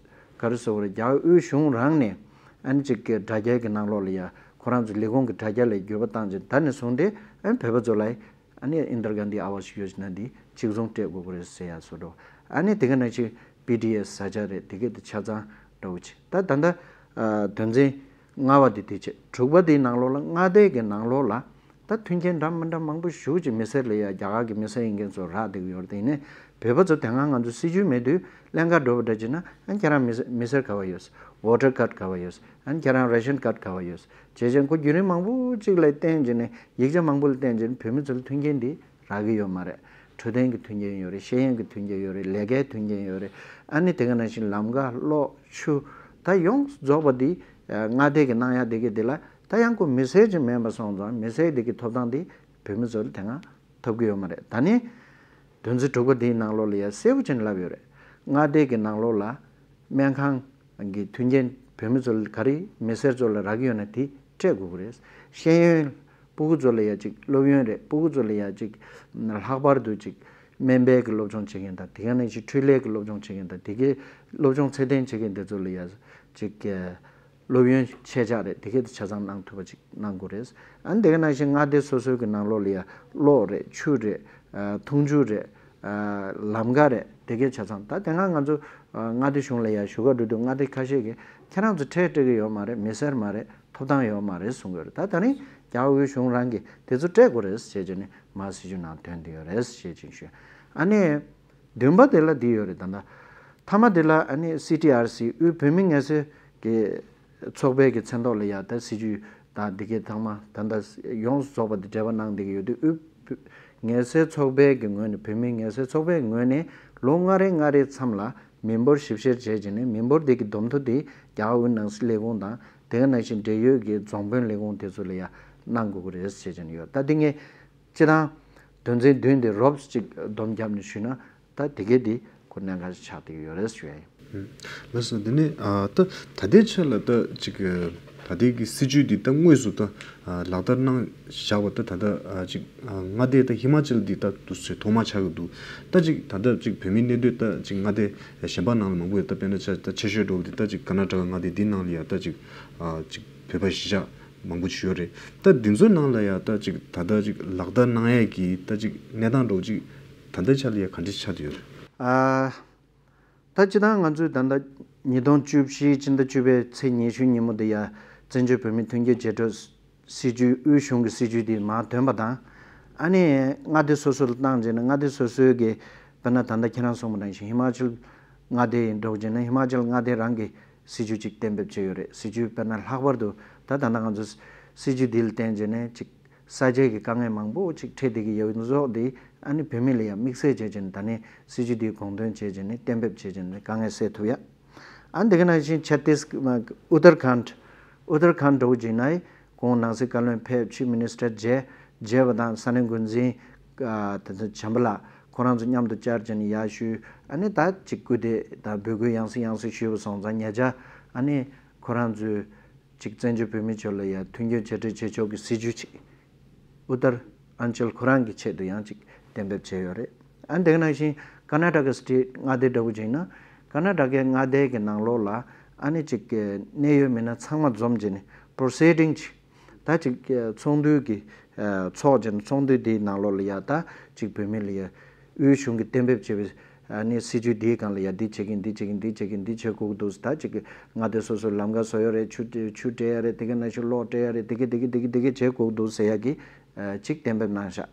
ག་རེ་ཟེར་དགོས་རེད། རྒྱ་དབུས་གཞུང་རང་ནས་ཨ་ནི་གཅིག་གི་དྲ་རྒྱའི་གི་ནང་ལོགས་ལ་ཡ་ཁོ་རང་ཚོ་ལས་ཁུངས་ཀྱི་དྲ་རྒྱ་ལ་འགྱུར་བ་བཏང་རྗེས། ད་ནས་བཟུང་སྟེ་ཨ་ནི་བོད་པ་ཚོ་ལ་ཨ་ནི་Indira Gandhi Awas Yojana འདི་གཅིག་མཚུངས་སྤྲད་དགོས་ཀྱི་རེད་ཟེར་ཡ་བཟོ་འདྲ། ཨ་ནི་དེ་ག་ནང་བཞིན་པི་ཌི་ཨེས་ས་ཆ་རེད། དེ་ག་དེ་ཆ་ཚང་འདྲ་བོ་ཅིག་ད་ད་ལྟ་ཨ་དོན་ཚན་ལྔ་པ་དེ་དེ་བྱས། དྲུག་པ་དེའི་ནང་ལོགས་ལ་མངའ་སྡེ་གི་ནང་ལོགས་ལ་ད་མཐུན་རྐྱེན་འདྲ་མི་འདྲ་མང་པོ་ཞེ་ཅིག་མི་སེར་ལ་ཡ་རྒྱ་གར་གྱི་མི་སེར་ཡིན་མཁན་ཚོ་རག་བསྡད་ཀྱི་ཡོད་རེད། དེ་ནས་བོད་པ་ཚོ་དེ་སྔ་ང་ཚོ་སྲིད་ཇུས་མེད་དུས་ཀླན་ཀ་འགྲོ་བ་འདྲ་བྱས་ན། ཨ་ཁྱེད་རང་མི་སེར་མི་སེར་ག་པར་ཡོད། Voter card ག་པར་ཡོད། ཨ་ཁྱེད་རང་ration card ག་པར་ཡོད། བྱས་ཙང་ཁོ་བརྒྱུད་རིམ་མང་པོ་ཅིག་ལ་བརྟེན་བྱས་ནས། ཡིག་ཆ་མང་པོ་ལ་བརྟེན་བྱས་ནས་བོད་མི་ཚོ་ལ་མཐུན་རྐྱེན་འདི་རག་གི་ཡོད་མ་རེད། འཕྲོད་བསྟེན་གྱི་མཐུན་རྐྱེན་ཡོད་རེད། ཤེས་ཡོན་གྱི་མཐུན་རྐྱེན་ཡོད་རེད། ལས་ཀའི་མཐུན་རྐྱེན་ཡོད་རེད། ཨ་ནི་དེ་ག་ནང་བཞིན་ལམ་ཁ་གློག་ཆུ་ད་ཡོངས་སུ་རྫོགས་པ་འདི་མངའ་སྡེ་གི་གནང་ཡ་དེ་གི་དེ་ལ། ད་ཡང་ཁོ་མི་སེར་ཅིག་མིན་པ་སོང་ཙང་མི་སེར་དེ་གི་ཐོབ་ཐང་འདི་བོད་མི་ཚོ་ལ་དེ་སྔ་ཐོབ་ཀྱི་ཡོད་མ་རེད། ད་ནི་དོན་ཚན་དྲུག་པ་འདིའི་ནང་ལོགས་ལ་ཡ་གསལ་པོ་བྱས་ནས་ལབ་ཡོད་རེད། མངའ་སྡེ་གི་ནང་ལོགས་ལ་སྨན་ཁང་གི་མཐུན་རྐྱེན་བོད་མི་ཚོ་ལ་ག་རེ་མི་སེར་ཚོ་ལ་རག་གི་ཡོད་ན་དེ་སྤྲད་དགོས་ཀྱི་རེད། ཤེས་ཡོན་སྤུ་གུ་ཚོ་ལ་ཡ་ཅིག་སློབ་ཡོན་རེད། སྤུ་གུ་ཚོ་ལ་ཡ་ཅིག་ལྷག་པར་དུ་ཅིག་སྨན་པའི་གི་སློབ་སྦྱོང་བྱེད་མཁན་དང་། དེ་ག་ནང་བཞིན་འཕྲུལ་ལས་ཀྱི་སློབ་སྦྱོང་བྱེད་མཁན་དང་། དེ་གའི་སློབ་སྦྱོང་ཚད་ལྡན་བྱེད་མཁན་དེ་ཚོ་ལ་ཡ་ཅིག་སློབ་ཡོན་ཆད་ཆག་རེད། དེ་གའི་དེ་ཆ་ཚང་གནང་ཐུབ་པ་ཅིག་གནང་དགོས་རེད། ཨ་ནི་དེ་ག་ནང་བཞིན་མངའ་སྡེ་སོ་སོའི་གི་ནང་ལོགས་ལ་ཡ་གློག་རེད། ཆུ་རེད། ཨ་འཐུང་ཆུ་རེད། ཨ་ལམ་ཁ་རེད། དེ་གའི་ཆ་ཚང་། ད་དེ་སྔ་ང་ཚོ་ཨ་མངའ་སྡེ་གཞུང་ལ་ཡ་ཞུ་ག་འགྲོ་དུས་མངའ་སྡེ་ཁ་ཤས་ཀྱིས་ཁྱེད་རང་ཚོ་ཁྲལ་སྤྲད་ཀྱི་ཡོད་མ་རེད། མི་སེར་མ་རེད། ཐོབ་ཐང་ཡོད་མ་རེད་གསུང་གི་ཡོད་རེད། ད་ད་རིང་རྒྱ་གར་དབུས་གཞུང་རང་གིས་དེ་ཚོ་སྤྲད་དགོས་རེད་ཟེར་བྱས་ནས་མར་སྲིད་ཇུས་ནང་ཐོན་བསྡད་ཡོད་རེད་ཟེར་བྱས་ཞུ། ཨ་ནི། བདུན་པ་དེ་ལ་འདི་ཡོད་རེད། ད་ལྟ་མཐའ་མ་དེ་ལ་ཨ་ནི་སི་ཊི་ཨར་སི་དབུས་བོད་མི་ངལ་སེལ་གྱི་ཚོགས་པའི་གི་མཚན་ཐོག་ལ་ཡ་ད་སྲིད་ཇུས་དང་འདི་གའི་ཚང་མ་ད་ལྟ་ཡོངས་སུ་རྫོགས་པ་དེ་འབྲེལ་བ་གནང་བསྡད་ཀྱི་ཡོད་དུས། དབུས་ངལ་སེལ་ཚོགས་པའི་གི་ངོས་ནས། བོད་མི་ངལ་སེལ་ཚོགས་པའི་ངོས་ནས་ལོ་ལྔ་རེ་ལྔ་རེའི་མཚམས་ལ་མི་འབོར་ཞིབ་བཤེར་བྱས་བྱས་ནས། མི་འབོར་དེ་གི་བསྡོམས་ཐོ་དེ་རྒྱ་གར་དབུས་ནང་སྲིད་ལས་ཁུངས་དང་། དེ་ག་ནང་བཞིན་འབྲེལ་ཡོད་ཀྱི་རྫོང་དཔོན་ལས་ཁུངས་དེ་ཚོ་ལ་ཡ་གནང་དགོས་ཀྱི་རེད་ཟེར་བྱས་ནས་ཡོད། ད་འདི་ངས། སྤྱིར་བཏང་དོན་ཚན་བདུན་དེ་རོབ་ཙམ་ཅིག་སྡོམ་བརྒྱབ་ནས་ཞུས་ན། ད་དེ་གའི་དེ་ཁོ་གནད་འགག་ཅིག་ཆགས་བསྡད་ཡོད་རེད་ཞུ་ཡ་ཡིན། ལགས་སོ། དེ་ནས་ཨ་ད་ད་ལྟའི་ཆ་ལ་ད་ཅིག་ད་ལྟའི་གི་སྲིད་ཇུས་འདི་ད་དངོས་སུ་ད་ཨ་ལག་བསྟར་གནང་བཞག་པ་ད་ད་ལྟ་ཨ་ཅིག་ཨ་མངའ་སྡེ་ད་ཧི་མ་ཅལ་འདི་ད་དུས་ཚོད་ཐོག་མ་ཆགས་ཀྱི་འདུག་ད་ཅིག་ད་ལྟ་ཅིག་བོད་མིའི་གནས་སྡོད་ད་ཅིག་མངའ་སྡེ་གཞན་པ་ནང་ལ་མང་པོ་ཡོད། ད་དཔེར་ན་ཆ་ད་ཆེ་ཤོས་འགྲོ་བ་འདི་ད་ཅིག་ཀར་ན་ཊ་ཀ་མངའ་སྡེ་འདི་ནང་ལ་ཡ་ད་ཅིག་ཨ་ཅིག་བོད་པ་གཞིས་ཆགས་མང་པོ་ཅིག་ཡོད་རེད། ད་འདི་ཚོའི་ནང་ལ་ཡ་ད་ཅིག་ད་ལྟ་ཅིག་ལག་བསྟར་གནང་ཡས་ཀྱི་ད་ཅིག་གནས་སྟངས་འདྲ་བོ་ཅིག་ད་ལྟའི་ཆ་ལ་ཡ་ག་འདྲ་ཆགས་བསྡད་ཡོད་རེད། ཨ། ད་སྤྱིར་བཏང་ང་ཚོས་ད་ལྟ་ཉིས་སྟོང་བཅུ་བཞི་ཕྱི་ཟླ་བཅུ་པའི་ཚེས་ཉི་ཤུ་ཉིན་མོ་དེ་ཡ་བཙན་བྱོལ་བོད་མིའི་མཐུན་རྐྱེན་བྱེད་སྒྲུབ་སྲིད་ཇུས། དབུས་གཞུང་གི་སྲིད་ཇུས་དེ་མར་ཐོན་པ་དང་། ཨ་ནི་མངའ་སྡེ་སོ་སོ་ལ་བཏང་བྱས་ནས་མངའ་སྡེ་སོ་སོའི་གི་དཔེར་ན་ད་ལྟ་ཁྱེད་རང་གསུངས་པ་ནང་བཞིན་ཧི་མ་ཅལ་མངའ་སྡེ་ཡིན་འགྲོ་བྱས་ན་ཧི་མ་ཅལ་མངའ་སྡེ་རང་གི་སྲིད་ཇུས་ཅིག་གཏན་འབེབས་བྱས་ཡོད་རེད། སྲིད་ཇུས་དཔེར་ན་ལྷག་པར་དུ་ད་ད་ལྟ་ང་ཚོ་སྲིད་ཇུས་འདི་ལ་བརྟེན་བྱས་ནས་ཅིག་ ས་ཆའི་གི་དཀའ་ངལ་མང་པོ་ཅིག་འཕྲད་བསྡད་ཀྱི་ཡོད་ཟོག་དེ་ཨ་ནི་བོད་མི་ལ་ཡང་དམིགས་བསལ་བྱས་བྱས་ནས་ད་ནི་སྲིད་ཇུས་དེའི་དགོངས་དོན་བྱས་བྱས་ནས་གཏན་འབེབས་བྱས་བྱས་ནས་དཀའ་ངལ་སེལ་ཐུབ་ཡ། ཨ་ནི་དེ་ག་ནང་བཞིན་ཆ་ཏིས་ཨུ་ཏར་ཁཱན་ཨུ་ཏར་ཁཱན་འགྲོ་བྱས་ནས་ཁོང་ནང་སྲིད་བཀའ་བློན་ཕེབས། ཆིབ་མི་ནི་སི་ཊར་མཇལ་མཇལ་བ་དང་ས་གནས་འགོ་འཛིན་ཨ་དེ་ཚོ་བྱམས་པ་ལགས་ཁོ་རང་ཚོ་མཉམ་དུ་བཅར་བྱས་ནས་ཡར་ཞུས། ཨ་ནི་ད་ཅིག་སྐུ་དེ་དང་འབོད་སྐུལ་ཡང་སེ་ཡང་སེ་ཞུས་པ་སོང་ཙང་ཉེ་ཆར་ཨ་ནི་ཁོ་རང་ཚོས་ཅིག་བཙན་བྱོལ་བོད་མི་ཚོ་ལ་ཡ་མཐུན་འགྱུར་མཇལ་འཕྲད་བྱེད་ཕྱོགས་ཀྱི་སྲིད་ཇུས་ཅིག་ཨུ་ཏར་ཨན་ཅལ་ཁོ་རང་གི་ཆེད་དུ་ཡང་ཅིག་གཏན་འབེབས་བྱས་ཡོད་རེད། ཨ་ནི་དེ་ག་ནང་བཞིན་ཀར་ནཱ་ཊ་ཀ་སི་ཊེཊ་མངའ་སྡེ་འདྲ་བོ་བྱས་ན་ཀར་ནཱ་ཊ་ཀའི་མངའ་སྡེ་གི་ནང་ལོགས་ལ་ཨ་ནི་ཅིག་གནད་ཡོད་མི་སྣ་ཚང་མ་འཛོམས་བྱས་ནས་པྲོ་སི་ཌིང་ཅིག་ད་ཅིག་ཚོགས་འདུ་གི་ཚོགས་བྱས་ནས་ཚོགས་འདུ་དེའི་ནང་ལོགས་ལ་ཡ་ད་ཅིག་བོད་མི་ལ་ཡ་དབུས་གཞུང་གིས་གཏན་འབེབས་བྱས་པའི་ཨ་ནི་སྲིད་ཇུས་འདིའི་སྒང་ལ་ཡ་འདི་བྱེད་ཀྱིན་འདི་བྱེད་ཀྱིན་འདི་བྱེད་ཀྱིན་འདི་བྱེད་དགོས་ཀྱི་འདུག་ད་ཅིག་མངའ་སྡེ་སོ་སོའི་ལམ་ཁ་བཟོ་ཡ་རེད། ཆུ་ཆུ་སྤྲད་ཡ་རེད། དེ་ག་ནང་བཞིན་གློག་སྤྲད་ཡ་རེད། དེ་ག་དེ་ག་དེ་ག་དེ་ག་བྱེད་དགོས་ཀྱི་འདུག་ཟེར་ཡ་གི་ཅིག་གཏན་འབེབས་གནང་ཤག་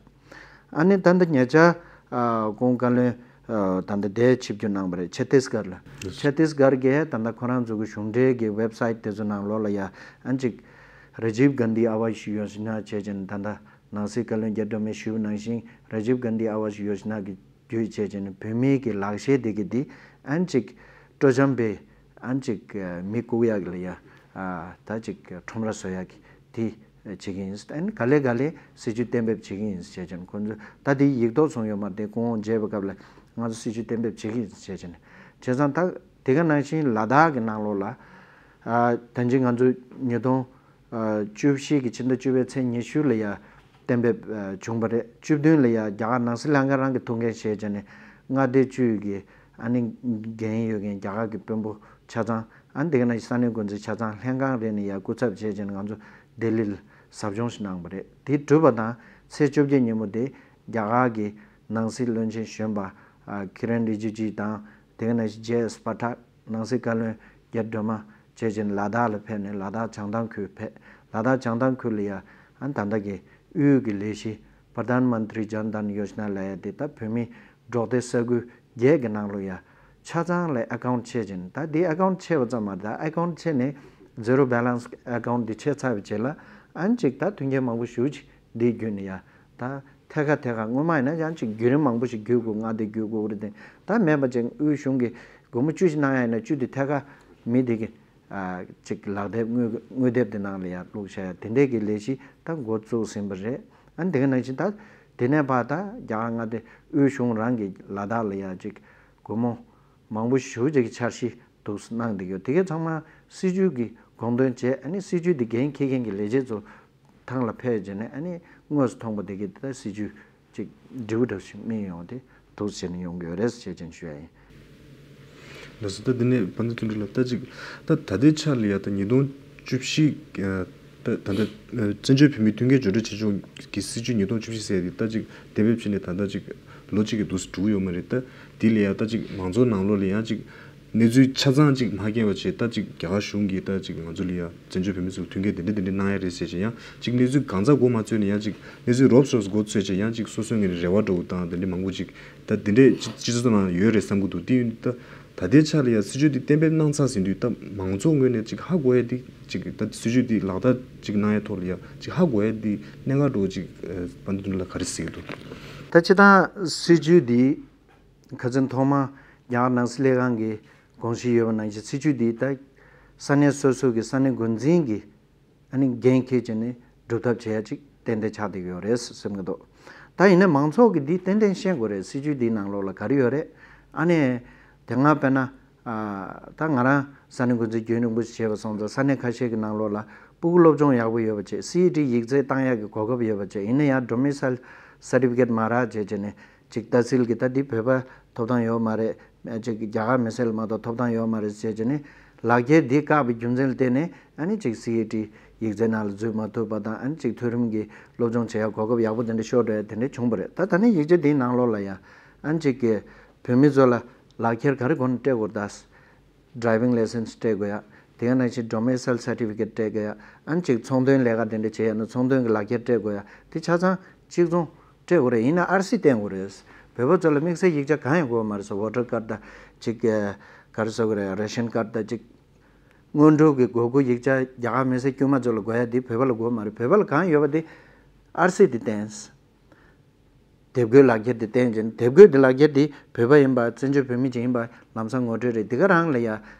ཨ་ནི་ད་ལྟ་ཉེ་ཆར་ཨ་ཁོང་བཀའ་བློན་ཨ་ད་ལྟ་དེ་ཆིབས་བསྒྱུར་གནང་བ་རེད། ཆ་ཏིས་གར་ལ། ཆ་ཏིས་གར་གྱི་ད་ལྟ་ཁོ་རང་ཚོ་གི་གཞུང་འབྲེལ་གྱི་ཝེབ་སའིཊ་དེ་ཚོ་ནང་ལོགས་ལ་ཡ་ཨ་ཅིག་ར་ཇིབ་གན་དྷི་ཨ་ཝ་ཤི་ཡོ་ཇ་ན་བྱས་ཅིང་ད་ལྟ་ནང་སྲིད་བཀའ་བློན་རྒྱ་སྒྲོལ་མས་ཞུས་པ་ནང་བཞིན་ར་ཇིབ་གན་དྷི་ཨ་ཝ་ཤི་ཡོ་ཇ་ན་གི་བརྒྱུད་བྱས་བྱས་ནས་བོད་མིའི་གི་ལག་ཤེས་དེ་གི་དེ་ཨན་ཅིག་སྤྲོ་འཆམ་པའི་ཨན་ཅིག་མི་བཀུག་ཡག་ལ་ཡ་ཨ་ད་ཅིག་ཁྲོམ་ར་བཟོ་ཡག་གི་དེ་བྱེད་ཀྱི་ཡིན། ཨན་ག་ལེ་ག་ལེ་སྲིད་ཇུས་གཏན་འབེབས་བྱེད་ཀྱི་ཡིན་ཟེར་བྱས་ནས་ཁོང་ཚོས་ད་དེ་ཡིག་ཐོག་སོང་ཡོད་མ་རེད། དེ་སྐུ་ངོ་མཇལ་བའི་སྐབས་ལ་ང་ཚོ་སྲིད་ཇུས་གཏན་འབེབས་བྱེད་ཀྱི་ཡིན་ཟེར་བྱས་ནས་བྱས་ཙང་ད་དེ་ག་ནང་བཞིན་ལ་དྭགས་ཀྱི་ནང་ལོགས་ལ་ཨ་ད་ཅི་ང་ཚོ་ཉིས་སྟོང་ཨ་བཅུ་བཞི་གི་ཕྱི་ཟླ་བཅུ་པའི་ཚེས་ཉི་ཤུ་ལ་ཡ་གཏན་འབེབས་ཨ་བྱུང་བ་རེད། བཅུ་བདུན་ལ་ཡ་རྒྱ་གར་ནང་སྲིད་ལྷན་ཁང་རང་གི་ཐུགས་འགན་བཞེས་བྱས་ནས་མངའ་སྡེ་བཅུ་གི་ཨ་ནི་འགན་ཡོད་མཁན་རྒྱ་གར་གི་དཔོན་པོ་ཆ་ཚང་ཨ་ནི་དེ་ག་ནང་བཞིན་ས་གནས་འགོ་འཛིན་ཆ་ཚང་ལྷན་ཁང་རེ་ནས་ཡ་སྐུ་ཚབ་བྱས་བྱས་ནས་ང་ཚོ་ལྡི་ལི་ལ་ཟབ་སྦྱོང་ཞིག་གནང་བ་རེད། དེ་གྲུབ་པ་དང་ཚེས་བཅོ་བརྒྱད་ཉིན་མོ་དེ་རྒྱ་གར་གི་ནང་སྲིད་བློན་ཆེན་གཞོན་པ་ཨ་ཀི་རན་རི་ཇི་ཇུ་དང་དེ་ག་ནང་བཞིན་ཇེ་ཨེས་པ་ཐག་ནང་སྲིད་བཀའ་བློན་རྒྱ་སྒྲོལ་མ་བཅས་ཀྱིས་ལ་དྭགས་ལ་ཕེབས་ནས་ལ་དྭགས་བྱང་ཐང་ཁུལ་ཕེབས། ལ་དྭགས་བྱང་ཐང་ཁུལ་ལ་ཡ་ཨ་ད་ལྟ་གི་དབུས་ཀྱི་ལས་གཞི་པར་དྷན་མན་ཏྲི་ཇན་དན་ཡོ་ཇ་ན་ལབ་ཡ་དེ་ད་བོད་མི་འབྲོག་སྡེ་ས་ཁུལ་བརྒྱད་ཀྱི་ནང་ལོགས་ཡ་ཆ་ཚང་ལ་ཨ་ཀའུན་ཊི་ཕྱེ་བྱས་ནས་ད་དེ་ཨ་ཀའུན་ཊི་ཕྱེ་བ་ཙམ་མ་རེད། ད་ཨ་ཀའུན་ཊི་ཕྱེ་ནས་ཛི་རོ་བེ་ལན་སི་ཨ་ཀའུན་ཊི་དེ་ཕྱེ་ཚར་བའི་རྗེས་ལ་ཨ་ནི་ཅིག་ད་མཐུན་རྐྱེན་མང་པོ་ཞེ་པོ་ཅིག་འདི་བརྒྱུད་ནས་ཡ་ད་ཐད་ཀར་ཐད་ཀར་སྔོན་མ་ཡིན་ན་ཡང་ཅིག་བརྒྱུད་རིམ་མང་པོ་ཞིག་བརྒྱུད་དགོས། མངའ་སྡེ་བརྒྱུད་དགོས་རེད་དེ་ད་མེད་པ་ཅིག་དབུས་གཞུང་གིས་སྒོར་མོ་བཅུ་ཞིག་གནང་ཡ་ཡིན་ན་བཅུ་དེ་ཐད་ཀར་མི་དེ་གི་ཨ་ཅིག་ལག་དེབ་དངུལ་དངུལ་དེབ་དེ་ནང་ལ་ཡ་བླུགས་བཞག་ཡ་དེ་འདྲས་ཀྱི་ལས་གཞི་ད་འགོ་བཙུགས་ཟིན་པ་རེད། ཨ་ནི་དེ་ག་ནང་བཞིན་ད་དེ་ནས་ཕར་ད་རྒྱ་གར་མངའ་སྡེ་དབུས་གཞུང་རང་གི་ལ་དྭགས་ལ་ཡ་ཅིག་སྒོར་མོ་མང་པོ་ཞེ་པོ་ཅིག་གི་འཆར་གཞི་འདུག་གནང་བསྡད་ཡོད། དེ་གའི་ཚང་མ་སྲིད་ཇུས་ཀྱི་དགོངས་དོན་བྱས། ཨ་ནི་སྲིད་ཇུས་འདི་འགན་འཁྱེར་མཁན་གྱི་ལས་བྱེད་ཚོ་ཐང་ལ་ཕེབས་བྱས་ནས་ཨ་ནི་དངོས་སུ་མཐོང་པ་དེ་གའི་ད་སྲིད་ཇུས་ཅིག་འབྲས་བུ་འདྲ་ཞིག་སྨིན་ཡོང་དེ་འདུག་བྱས་ནས་ཡོང་གི་ཡོད་རེད་ཅེས་ཀྱང་ཞུ་ཡ་ཡིན། ལགས་སོ། ད་འདི་ནས་བན་དེ་དོན་གྲུབ་ལགས་ད་ཅིག་ད་ད་ལྟའི་ཆ་ལ་ཡ་ད་ཉིས་སྟོང་བཅུ་བཞི་ད་ད་ལྟ་བཙན་བྱོལ་བོད་མིའི་མཐུན་རྐྱེན་སྦྱོར་སྤྲོད་བྱེད་ཕྱོགས་ཀྱི་སྲིད་ཇུས་ཉིས་སྟོང་བཅུ་བཞི་ཟེར་ཡ་དེ་ད་ཅིག་གཏན་འབེབས་བྱས་ནས་ད་ལྟ་ཅིག་ལོ་གཅིག་གི་འདུག་སེ་འགྲོ་གི་ཡོད་མ་རེད། ད་འདི་ལ་ཡ་ད་ཅིག་མང་ཚོགས་ནང་ལོགས་ལ་ཡང་ཅིག་གནས་ཚུལ་ཆ་ཚང་ཅིག་མ་རྒྱས་པ་བྱས་ད་ཅིག་རྒྱ་གར་གཞུང་གིས་ད་ཅིག་ང་ཚོ་ལ་ཡ་བཙན་བྱོལ་བོད་མི་ཚོ་ལ་མཐུན་རྐྱེན་དེ་འདྲ་དེ་འདྲ་གནང་ཡ་རེད་ཟེར་བྱས་ཡང་ཅིག་གནས་ཚུལ་གང་ཚང་མགོ་མ་ཚོས་ནས་ཡང་ཅིག་གནས་ཚུལ་རོབ་ཙམ་མགོ་ཚོས་བྱས་ཡང་ཅིག་སོ་སོའི་ངོས་ནས་རེ་བ་འདྲ་བོ་དང་དེ་འདྲ་མང་པོ་ཅིག་ད་དེ་འདྲས་སྤྱི་སྤྱི་ཚོགས་ནང་ཡོད་རེད་བསམ་གྱི་འདུག་དེ་ཡིན་ད་ད་ལྟའི་ཆ་ལ་ཡ་སྲིད་ཇུས་དེ་གཏན་འབེབས་གནང་ཚར་ཟིན་དུས་ད་མང་ཚོགས་ངོས་ནས་ཅིག་ཧ་གོ་ཡ་དེ་ཅིག་ད་སྲིད་ཇུས་དེ་ལག་བསྟར་ཅིག་གནང་ཡ་ཐོག་ལ་ཡ་ཅིག་ཧ་གོ་ཡ་དེ་གནད་འགག་འདྲ་བོ་ཅིག་བན་དེ་དོན་གྲུབ་ལགས་ག་རེ་གཟིགས་ཀྱི་འདུག་ད་སྤྱིར་བཏང་སྲིད་ཇུས་དེ་ཁ་སང་ཐོག་མ་རྒྱ་གར་ནང་སྲིད་ལས་ཁང་གིས་དགོངས་བཞེས་ཡོད་པ་ནང་བཞིན་སྲིད་ཇུས་འདི་ད་ས་གནས་སོ་སོ་གི་ས་གནས་འགོ་འཛིན་གྱིས་ཨ་ནི་འགན་འཁྱེར་བྱས་ནས་སྒྲུབ་ཐབས་བྱེད་ཡ་ཅིག་ཏན་ཏན་ཆགས་བསྡད་ཡོད་རེད་བསམ་གྱི་འདུག་ད་ཡིན་ན་མང་ཚོགས་ཀྱིས་འདི་ཏན་ཏན་ཤེས་དགོས་རེད། སྲིད་ཇུས་འདིའི་ནང་ལོགས་ལ་ག་རེ་ཡོད་རེད། ཨ་ནི་དེ་སྔ་དཔེར་ན་ཨ་ད་ང་རང་ས་གནས་འགོ་འཛིན་རྒྱུན་རིང་པོ་ཞིག་བྱས་པ་སོང་ཙང་ས་གནས་ཁ་ཤས་ཀྱི་ནང་ལོགས་ལ་སྤུ་གུ་སློབ་སྦྱོང་ཡག་པོ་ཡོད་པ་བྱས། སི་ཨི་ཊི་ཡིག་ཚད་བཏང་ཡག་གི་གོ་སྐབས་ཡོད་པ་བྱས། ཡིན་ན་ཡང་ཌོ་མི་སའིལ་སར་ཊི་ཕི་ཀེཊ་མ་རག་བྱས་བྱས་ནས་ཅིག་ལྟ་སྲིད་ཀྱི་ད་འདི་བོད་པ་ཐོབ་ཐང་ཡོད་མ་རེད། ཅིག་རྒྱ་གར་མི་སེར་ལ་མ་གཏོགས་ཐོབ་ཐང་ཡོད་མ་རེད་ཟེར་བྱས་ནས་ལག་འཁྱེར་འདི་བཀག་པའི་རྒྱུ་མཚན་ལ་བརྟེན་ནས་ཨ་ནི་ཅིག་སི་ཨི་ཊི་ཡིག་ཚད་ནང་ལ་འཛུལ་མ་ཐུབ་པ་དང་ཨ་ནི་ཅིག་མཐོ་རིམ་གྱི་སློབ་སྦྱོང་བྱེད་ཡག་གོ་སྐབས་ཡག་པོ་དེ་འདྲ་ཤོར་འགྲོ་ཡ་དེ་འདྲ་བྱུང་བ་རེད། ད་ད་ནི་ཡིག་ཆ་འདིའི་ནང་ལོགས་ལ་ཡང་ཨ་ནི་ཅིག་གི་བོད་མི་ཚོ་ལ་ལག་འཁྱེར་ག་རེ་དགོས་ན་སྤྲད་དགོས་རེད། ད་ཌ་རའི་ཝིང་ལའི་སེན་སི་སྤྲད་དགོས་ཡ། དེ་ག་ནང་བཞིན་ཌོ་མི་སའིལ་སར་ཊི་ཕི་ཀེཊ་སྤྲད་དགོས་ཡ། ཨ་ནི་ཅིག་ཚོང་དོན་ལས་ཀ་དེ་འདྲ་བྱེད་ཡ་ན་ཚོང་དོན་གྱི་ལག་འཁྱེར་སྤྲད་དགོས་ཡ། དེ་ཆ་ཚང་གཅིག་མཚུངས་སྤྲད་དགོས་རེད། ཡིན་ན་ཨར་སི་བསྟན་དགོས་རེད། བོད་པ་ཚོ་ལ་དམིགས་བསལ་ཡིག་ཆ་གང་ཡང་དགོས་མ་རེད་ཟེར། ཝོ་ཊར་ཀཌ་དང་ཅིག་ག་རེ་ཟེར་དགོས་རེད། རེ་ཤན་ཀཌ་དང་ཅིག་དངོས་གྲུབ་ཀྱི་དགོས་མཁོ་ཡིག་ཆ་རྒྱ་གར་མི་སེར་དཀྱུས་མ་ཚོ་ལ་དགོས་ཡ་དེ་བོད་པ་ལ་དགོས་མ་རེད། བོད་པ་ལ་གང་ཡོད་པ་དེ་ ཨར་སི་དེ་བསྟན། དེབ་འགོད་ལག་འཁྱེར་དེ་བསྟན་བྱས་ནས། དེབ་འགོད་དེ་ལག་འཁྱེར་དེ་བོད་པ་ཡིན་པ། བཙན་བྱོལ་བོད་མི་ཅིག་ཡིན་པ་ལམ་སང་ངོ་སྤྲོད་རེད། དེ་ག་རང་ལ་ཡ་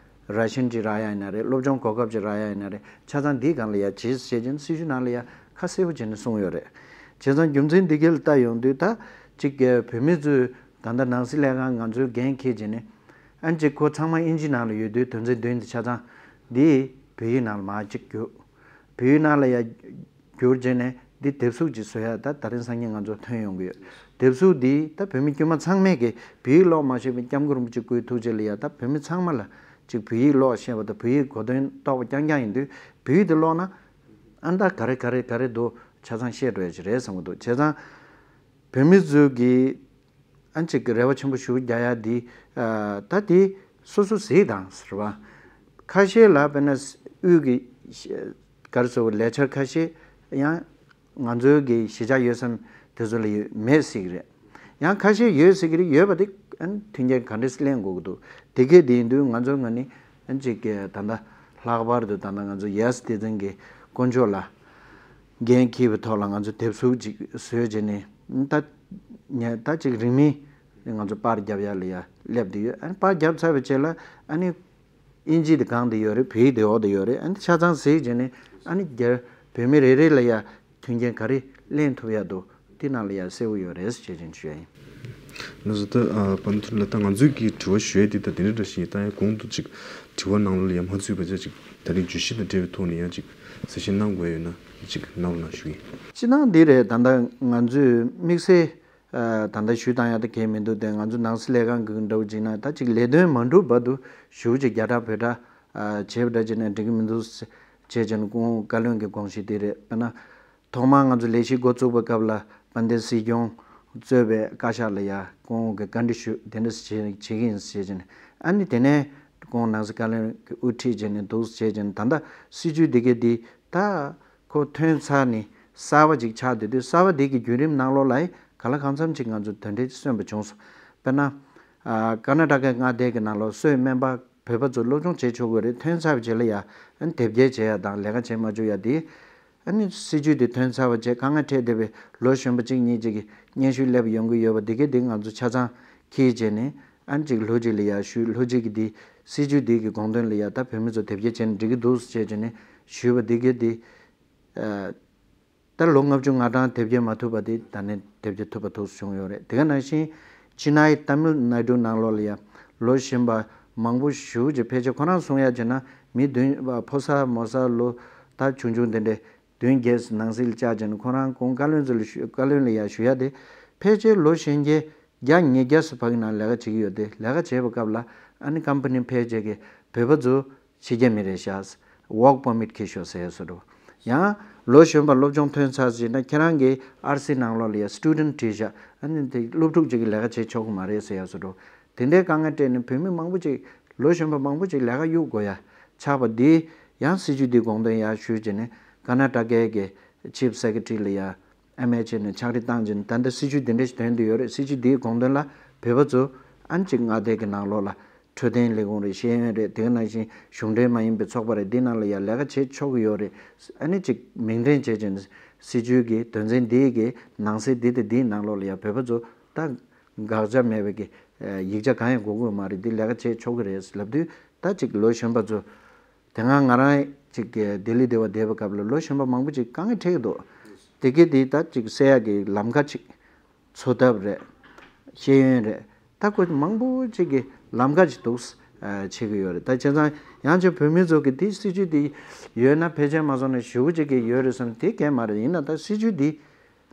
ར་ཤན་ཅིག་རག་ཡ་ཡིན་ན་རེད། སློབ་སྦྱོང་གོ་སྐབས་ཅིག་རག་ཡ་ཡིན་ན་རེད། ཆ་ཚང་འདིའི་སྒང་ལ་ཡ་བྱེད་ཟེར་བྱས་ནས་སྲིད་བྱུས་ནང་ལ་ཡ་ཁ་གསལ་པོ་བྱས་ནས་གསུངས་ཡོད་རེད། བྱས་ཙང་རྒྱུ་མཚན་འདི་ག་ལ་ལྟ་ཡོང་དུས། ད་ཅིག་བོད་མི་ཚོས་ད་ལྟ་ནང་སྲིད་ལས་ཁང་ང་ཚོའི་འགན་འཁྱེར་བྱས་ནས། ཨ་ནི་ཅིག་ཁོ་ཚང་མ་དབྱིན་ཇི་ནང་ལ་ཡོད་དུས། དོན་ཚན་བདུན་འདི་ཆ་ཚང་འདི་བོད་ཡིག་ནང་ལ་མར་ཅིག་བསྒྱུར། བོད་ཡིག་ནང་ལ་ཡ་བསྒྱུར་བྱས་ནས་འདི་དེབ་གཟུགས་ཅིག་བཟོ་ཡ་ད་ད་རིང་སང་ཉིན་ང་ཚོར་ཐོན་ཡོང་གི་ཡོད། དེབ་གཟུགས་འདི་ད་བོད་མི་དཀྱུས་མ་ཚང་མས་ཀྱི་བོད་ཡིག་ཀློག་མ་ཤེས་པའི་སྐྱབས་མགོན་རིན་པོ་ཆེ་སྐུའི་ཐུགས་རྗེ་ལ་ཡ། ད་བོད་མི་ཚང་མ་ལ་ཅིག་བོད་ཡིག་ཀློག་ཤེས་པ་དང་བོད་ཡིག་གོ་དོན་རྟོགས་པ་རྐྱང་རྐྱང་ཡིན་དུས། བོད་ཡིག་འདི་ཀློག་ན་ཨ་ནི་ད་ག་རེ་ག་རེ་ག་རེ་འདུག་ཆ་ཚང་ཤེས་འགྲོ་ཡ་ཅིག་རེད་བསམ་གྱི་འདུག་བྱས་ཙང་བོད་མི་ཚོས་ཀྱི་ཨ་ནི་ཅིག་གི་རེ་བ་ཆེན་པོ་ཞིག་རྒྱག་ཡ་འདི། ཨ། ད་དེ་སོ་སོ་གཟིགས་དང་ཟེར་བ། ཁ་ཤས་ལ་དཔེར་ན་དབུས་ཀྱི་ག་རེ་ཟེར་བ། ལས་འཆར་ཁ་ཤས་ཡང་ང་ཚོའི་གི་གཞིས་ཆགས་ཡོད་ས་དེ་ཚོ་ལ་ཡོད་མེད་ཟེར་གི་རེད། ཡང་ཁ་ཤས་ཡོད་ཟེར་གི་རེད། ཡོད་པ་དེ་ཨ་ནི་མཐུན་རྐྱེན་ག་འདྲས་ལེན་དགོས་ཀྱི་འདུག་དེ་གས་དེ་ཡིན་དུས་ང་ཚོའི་ངོས་ནས་ཨ་ནི་ཅིག་གི་ད་ལྟ་ལྷག་པར་དུ་ད་ལྟ་ང་ཚོ་ཡ་སི་བདེ་ཆེན་གྱི་དཀོན་མཆོག་ལ་འགན་འཁྱེར་བའི་ཐོག་ལ་ང་ཚོ་དེབ་གཟུགས་ཅིག་བཟོས་བྱས་ནས། ད་ཉ་ད་ཅིག་རིང་མིན་ང་ཚོ་པར་རྒྱབ་ཡ་ལ་ཡ་སླེབས་བསྡད་ཡོད། ཨ་ནི་པར་རྒྱབ་ཚར་བའི་རྗེས་ལ་ཨ་ནི་དབྱིན་ཇི་དེ་སྒང་དེ་ཡོད་རེད། བོད་ཡིག་དེ་འོག་ཏུ་ཡོད་རེད། ཨ་ནི་ཆ་ཚང་གཟིགས་བྱས་ནས་ཨ་ནི་རྒྱ་བོད་མི་རེ་རེ་ལ་ཡ་མཐུན་རྐྱེན་ག་རེ་ལེན་ཐུབ་ཡ་འདུག་དེ་ནང་ལ་ཡ་གསལ་པོ་ཡོད་རེད་ཅེས་ཅན་ཞུ་ཡ་ཡིན། ལགས་སོ། ད་ཨ་པ་མཐུན་ལགས། ད་ང་ཚོས་ཀྱི་དྲི་བ་ཞུ་ཡས་དེ་ད་དེ་འདྲ་འདྲ་ཞིག་ཡིན། ད་ཡང་གོང་དུ་ཅིག་དྲི་བ་ནང་ལོགས་ལ་ཡ་མ་ཚུད་པ་བྱས། ཅིག་ད་རེས་བརྗོད་གཞི་དང་འབྲེལ་བའི་ཐོག་ནས་ཡང་ཅིག་གསལ་བཤད་གནང་དགོས་ཡོད་ན་ཅིག་གནང་རོགས་གནང་ཞུ་གི་ཡིན། སྤྱིར་བཏང་འདི་རེད། ད་ལྟ་ང་ཚོས་དམིགས་བསལ་ཨ་ད་ལྟ་ཞུ་བཏང་ཡ་ད་གང་ཡང་མི་འདུག་དེ་ང་ཚོ་ནང་སྲིད་ལས་ཁང་གི་འདྲ་བོ་ཅིག་ན་ད་ཅིག་ལས་དོན་མ་འགྲུབ་བར་དུ་ཞུ་ཅིག་རྒྱ་སྐྲག་བོད་སྐྲག་ཨ་བྱས་པ་འདྲ་བྱས་ན་འགྲིག་གི་མི་འདུག་ཟེར་བྱས་བྱས་ནས་སྐུ་ངོ་བཀའ་བློན་གྱི་དགོངས་གཞི་དེ་རེད། དཔེར་ན། ཐོག་མར་ང་ཚོ་ལས་གཞི་འགོ་བཙུགས་པའི་སྐབས་ལ་དཔལ་ལྡན་སྲིད་སྐྱོང་གཙོས་པའི་བཀའ་ཤག་ལ་ཡ་སྐུ་ངོ་གིས་བཀའ་འདྲི་ཞུས། དེ་འདྲ་བྱེད་བྱེད་ཀྱི་ཡིན་ཟེར་བྱས་ནས། ཨ་ནི་དེ་ནས་སྐུ་ངོ་ནང་སྲིད་བཀའ་བློན་གྱིས་དབུ་ཁྲིད་བྱས་ནས་འདུག་བྱས་བྱས་ནས། ད་ལྟ་སྲིད་བྱུས་འདི་གའི་འདི་ད་ཁོ་ཐོན་ཚར་ནས་གསར་པ་ཅིག་ཆགས་བསྡད་དུས། གསར་པ་འདི་གི་བརྒྱུད་རིམ་ནང་ལོགས་ལ་གང་ལ་གང་འཚམ་ཅིག་ང་ཚོ་དོན་འབྲས་སོན་པ་བྱུང་སོང་། དཔེར་ན། ཨ་ཀར་ན་ཊ་ཀའི་མངའ་སྡེ་གི་ནང་ལོགས་སུ་སྨན་པ་བོད་པ་ཚོ་སློབ་སྦྱོང་བྱེད་ཆོག་གི་རེད། ཐོན་ཚར་བའི་རྗེས་ལ་ཡ་ཨ་ནི་དེབ་སྐྱེལ་བྱེད་ཡ་དང་ལས་ཀ་བྱེད་མ་བཅུག་ཡ་དེ། ཨ་ནི་སྲིད་བྱུས་དེ་ཐོན་ཚར་བ་བྱས་དཀའ་ངལ་འཕྲད་བསྡད་པའི་ལོ་གཞོན་པ་གཅིག་གཉིས་ཅིག་གི་སྙན་ཞུ་སླེབས་ཡོང་གི་ཡོད་པ་འདི་གས་འདི་ང་ཚོ་ཆ་ཚང་འཁྱེར་བྱས་ནས། ཨ་ནི་ཅིག་ལྷོད་ཅིག་ལ་ཡ་ཞུས། ལྷོད་ཅིག་གི་འདི་སྲིད་བྱུས་འདི་གི་དགོངས་དོན་ལ་ཡ་ད་བོད་མི་ཚོ་དེབ་སྐྱེལ་བྱས་ནས་འགྲིག་གི་འདུག་ཟེར་བྱས་ནས་ཞུས་པ་འདི་གས་འདི། ཨ། ད་ལོ་ལྔ་བཅུ་ང་གྲངས་དེབ་སྐྱེལ་མ་ཐུབ་པ་དེ་ད་ནས་དེབ་སྐྱེལ་ཐུབ་པ་ཐུགས་སུ་བྱུང་ཡོད་རེད། དེ་ག་ནང་བཞིན་ཅི་ནའི་ཏ་མིལ་ནཱི་ཌུ་ནང་ལོགས་ལ་ཡ་ལོ་གཞོན་པ་མང་པོ་ཞེ་པོ་ཅིག་ཕལ་ཆེར་ཁོ་རང་གསུང་ཡ་བྱས་ན་མི་བདུན། ཕོ་གསར་མོ་གསར་ལོ་ད་ཆུང་ཆུང་དེ་འདྲས་བདུན་བརྒྱད་ནང་སྲིད་ལ་བཅར་བྱས་ནས། ཁོ་རང་སྐུ་ངོ་བཀའ་བློན་ཚོ་ལ་ཞུ། བཀའ་བློན་ལ་ཡ་ཞུ་ཡ་དེ། ཕལ་ཆེར་ལོ་གཞོན་སྐྱེས་བརྒྱ་ཉིས་བརྒྱ་ཙམ་བར་གྱི་ནང་ལས་ཀ་བྱེད་ཀྱི་ཡོད་དེ། ལས་ཀ་བྱེད་པའི་སྐབས་ལ་ཨ་ནི་ཀམ་པ་ནི་ཕལ་ཆེར་གྱིས་བོད་པ་ཚོ་ཕྱི་རྒྱལ་མི་རེད་ཤག། ཝོག་པར་མིཊ་འཁྱེར་ཤོག་ཟེར་ཡ་བཟོ་འདྲ། ཡང་ལོ་གཞོན་པ་སློབ་སྦྱོང་ཐོན་ཚར་ཟིན་ན་ཁྱེད་རང་གི་ཨར་སི་ནང་ལོགས་ལ་ཡ་སི་ཊུ་ཌེན་ཊི་བྲིས་བཞག། ཨ་ནི་དེ་སློབ་ཕྲུག་ཅིག་གིས་ལས་ཀ་བྱེད་ཆོག་གི་མ་རེད་ཟེར་ཡ་བཟོ་འདྲ། དེ་འདྲའི་དཀའ་ངལ་འཕྲད་ནས་བོད་མི་མང་པོ་ཅིག། ལོ་གཞོན་པ་མང་པོ་ཅིག་ལས་ཀ་གཡུག་དགོས་ཡ་ཆགས་པ་འདི། ཡང་སྲིད་བྱུས་འདི་དགོངས་དོན་ཡར་ཞུས་བྱས་ནས་ཀར་ན་ཊ་ཀའི་གི་ཆིབ་སེ་ཀེ་ཊ་རི་ལ་ཡ་ཨེམ་ཨེཆ་ཨེ་ནས་ཕྱག་བྲིས་བཏང་བྱས་ནས། ད་ལྟ་སྲིད་བྱུས་འདི་འདྲ་ཞིག་ཐོན་བསྡད་ཡོད་རེད། སྲིད་བྱུས་འདིའི་དགོངས་དོན་ལ་བོད་པ་ཚོ་ཨ་ནི་ཅིག་མངའ་སྡེ་གི་ནང་ལོགས་ལ་འཕྲོད་བསྟེན་ལས་ཁུངས་རེད། ཤེས་ཡོན་རེད། དེ་ག་ནང་བཞིན་གཞུང་འབྲེལ་མ་ཡིན་པའི་ཚོགས་པ་རེད། འདི་ནང་ལ་ཡ་ལས་ཀ་བྱེད་ཆོག་གི་ཡོད་རེད། ཨ་ནི་ཅིག་མིང་འདོན་བྱས་བྱས་ནས་སྲིད་བྱུས་ཀྱི་དོན་ཚན་འདིའི་གི་ནང་གསེས་འདི་དང་འདིའི་ནང་ལོགས་ལ་ཡ་བོད་པ་ཚོ་ད་དགག་བྱ་མེད་པའི་གི་ཡིག་ཆ་གང་ཡང་དགོས་ཀྱི་མ་རེད། འདི་ལས་ཀ་བྱེད་ཆོག་གི་རེད་ལབ་དུས། ད་ཅིག་ལོ་གཞོན་པ་ཚོ། དེ་སྔ་ང་རང་ཅིག་གི་ལྡི་ལི་འདི་བ་བསྡད་པའི་སྐབས་ལ་ལོ་གཞོན་པ་མང་པོ་ཅིག་དཀའ་ངལ་འཕྲད་ཀྱི་འདུག། དེ་གའི་དེ་ད་ཅིག་སེལ་ཡག་གི་ལམ་ཁ་ཅིག། འཚོ་ཐབས་རེད། ཤེས་ཡོན་རེད། ད་ཁོ་མང་པོ་ཅིག་གི་ལམ་ཁ་ཅིག་འདུག། ཨ། བྱེད་ཀྱི་ཡོད་རེད། ད་བྱས་ཙང་ཡང་ཅིག་བོད་མི་ཚོ་གི་དེ་སྲིད་བྱུས་དེ་ཡོད་ན་ཕལ་ཆེར་མ་སོང་ན་ཞེ་པོ་ཅིག་གི་ཡོད་རེད་བསམ། དེ་གང་ཡང་མ་རེད། ཡིན་ན་ད་སྲིད་བྱུས་དེ་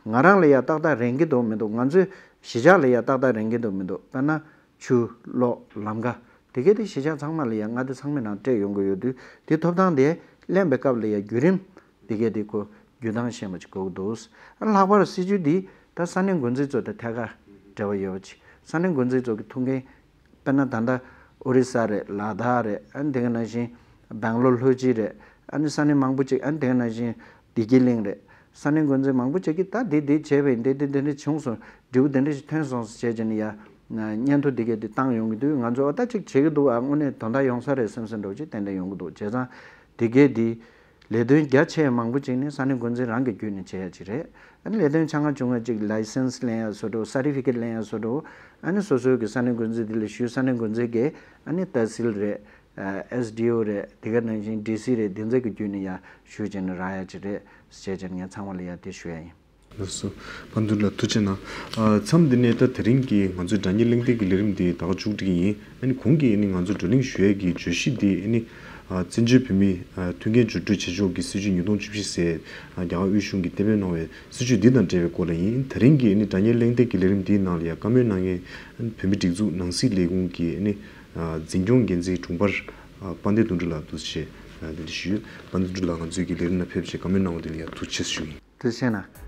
ང་རང་ལ་ཡ་ཏག་ཏག་རན་གྱི་འདུག་མི་འདུག། ང་ཚོའི་གཞིས་ཆགས་ལ་ཡ་ཏག་ཏག་རན་གྱི་འདུག་མི་འདུག། དཔེར་ན་ཆུ། གློག། ལམ་ཁ། དེ་གའི་དེ་གཞིས་ཆགས་ཚང་མ་ལ་ཡ་མངའ་སྡེ་ཚང་མའི་ནང་སྤྲད་ཡོང་གི་ཡོད་དུས། དེ་ཐོབ་ཐང་དེ་ལེན་པའི་སྐབས་ལ་ཡ་བརྒྱུད་རིམ་དེ་གའི་དེ་ཁོ་བརྒྱུད་སྟངས་ཤེས་པ་ཅིག་དགོས་ཀྱི་འདུག། ཨ། ལྷག་པར་སྲིད་བྱུས་འདི་ད་ས་གནས་འགོ་འཛིན་ཚོ་དང་ཐད་ཀར་འབྲེལ་བ་ཡོད་པ་ཅིག། ས་གནས་འགོ་འཛིན་ཚོ་གི་ཐུགས་འགན། དཔེར་ན་ད་ལྟ་ཨོ་རི་ས་རེད། ལ་དྭགས་རེད། ཨ། དེ་ག་ནང་བཞིན་སྦེང་ལོར་ལྷོ་སྤྱི་རེད། ཨ་ནི་ས་གནས་མང་པོ་ཅིག། ཨ། དེ་ག་ནང་བཞིན་བདེ་སྐྱིད་གླིང་རེད། ས་གནས་འགོ་འཛིན་མང་པོ་ཅིག་གིས་ད་འདི་འདི་བྱས་པ་ཡིན། འདི་འདི་འདི་འདྲ་བྱུང་སོང་། འབྲས་བུ་འདི་འདྲ་ཞིག་ཐོན་སོང་ཟེར་བྱས་བྱས་ནས་ཡ་སྙན་ཐོ་འདི་གས་འདི་བཏང་ཡོང་གི་དུས། ང་ཚོ་ཨ་ད་ཅིག་བྱེད་ཀྱི་འདུག། ཨ། དངོས་གནས་དོན་དག་ཡོང་ས་རེད་བསམ་བསམ་འདྲ་བོ་ཅིག་ཏན་ཏན་ཡོང་གི་འདུག། བྱས་ཙང་འདི་གས་འདི་ ལས་དོན་རྒྱ་ཆེ་མང་པོ་ཅིག་ནི་ས་གནས་འགོ་འཛིན་རང་གི་བརྒྱུད་ནས་བྱེད་ཡ་ཅིག་རེད། ཨ་ནི་ལས་དོན་ཆ་ཚང་བྱུང་བ་ཅིག་ལའི་སེན་སི་ལེན་ཡ་བཟོ་འདྲ་བོ། སར་ཊི་ཕི་ཀེཊ་ལེན་ཡ་བཟོ་འདྲ་བོ། ཨ་ནི་སོ་སོའི་གི་ས་གནས་འགོ་འཛིན་དེ་ལ་ཞུས། ས་གནས་འགོ་འཛིན་གྱིས་ཨ་ནི་ཏ་སིལ་རེད། ཨེས་ཌི་ཨོ་རེད། དེ་ག་ནང་བཞིན་ཌི་སི་རེད། དེ་ཚོ་གི་བརྒྱུད་ནས་ཡ་ཞུས་བྱས་ནས་རག་ཡ་ཅིག་རེད་ཟེར་བྱས་ནས་ངས་ཚང་མ་ལ་ཡ་དེ་ཞུ་ཡ་ཡིན། ལགས་སོ། པན་དུ་ལགས་ཐུགས་རྗེ་གནང་། ཨ་མཚམས་འདི་ནས་ད་དེ་རིང་གི་ང་ཚོའི་དྲ་བརྙན་གླེང་སྟེགས་ཀྱི་ལས་རིམ་འདི་ད་ག་མཇུག་སྒྲིལ་གྱི་ཡིན། ཨ་ནི་གོང་གི་ཨ་ནི་ང་ཚོ་བགྲོ་གླེང་ཞུ་ཡས་ཀྱི་བརྗོད་གཞི་འདི་ཨ་ནི་ཨ་བཙན་བྱོལ་བོད་མིའི་ཨ་མཐུན་རྐྱེན་སྦྱོར་སྤྲོད་བྱེད་ཕྱོགས་ཀྱི་སྲིད་བྱུས་ཉིས་སྟོང་བཅུ་བཞི་ཟེར་ཨ་རྒྱ་གར་དབུས་གཞུང་གིས་གཏན་འབེབས་གནང་བའི་སྲིད་བྱུས་འདི་དང་འབྲེལ་བའི་སྐོར་ལ་ཡིན། དེ་རིང་གི་ཨ་ནི་དྲ་བརྙན་གླེང་སྟེགས་ཀྱི་ལས་རིམ་འདིའི་ནང་ལ་ཡང་བཀའ་མོལ་གནང་མཁན་ཨ་ནི་བོད་མིའི་སྒྲིག་འཛུགས་ནང་སྲིད་ལས་ཁུངས་ཀྱི་ཨ་ནི་ཨ་འཛིན་སྐྱོང་འགན་འཛིན་དྲུང་འཕར་ཨ་དཔལ་ལྡན་དོན་གྲུབ་ལགས་འདུག་སེ་བྱས་ཨ་འདི་འདྲ་ཞུས་ཡོད། དཔལ་ལྡན་དོན་གྲུབ་ལགས་ང་ཚོའི་གི་ལས་རིམ་ནང་ཕེབས་བྱས་བཀའ་མོལ་གནང་བ་དེ་ལ་ཡང་ཐུགས་རྗེ་ཆེ་ཞུ་ཡིན། ཐུགས་རྗེ་གནང་།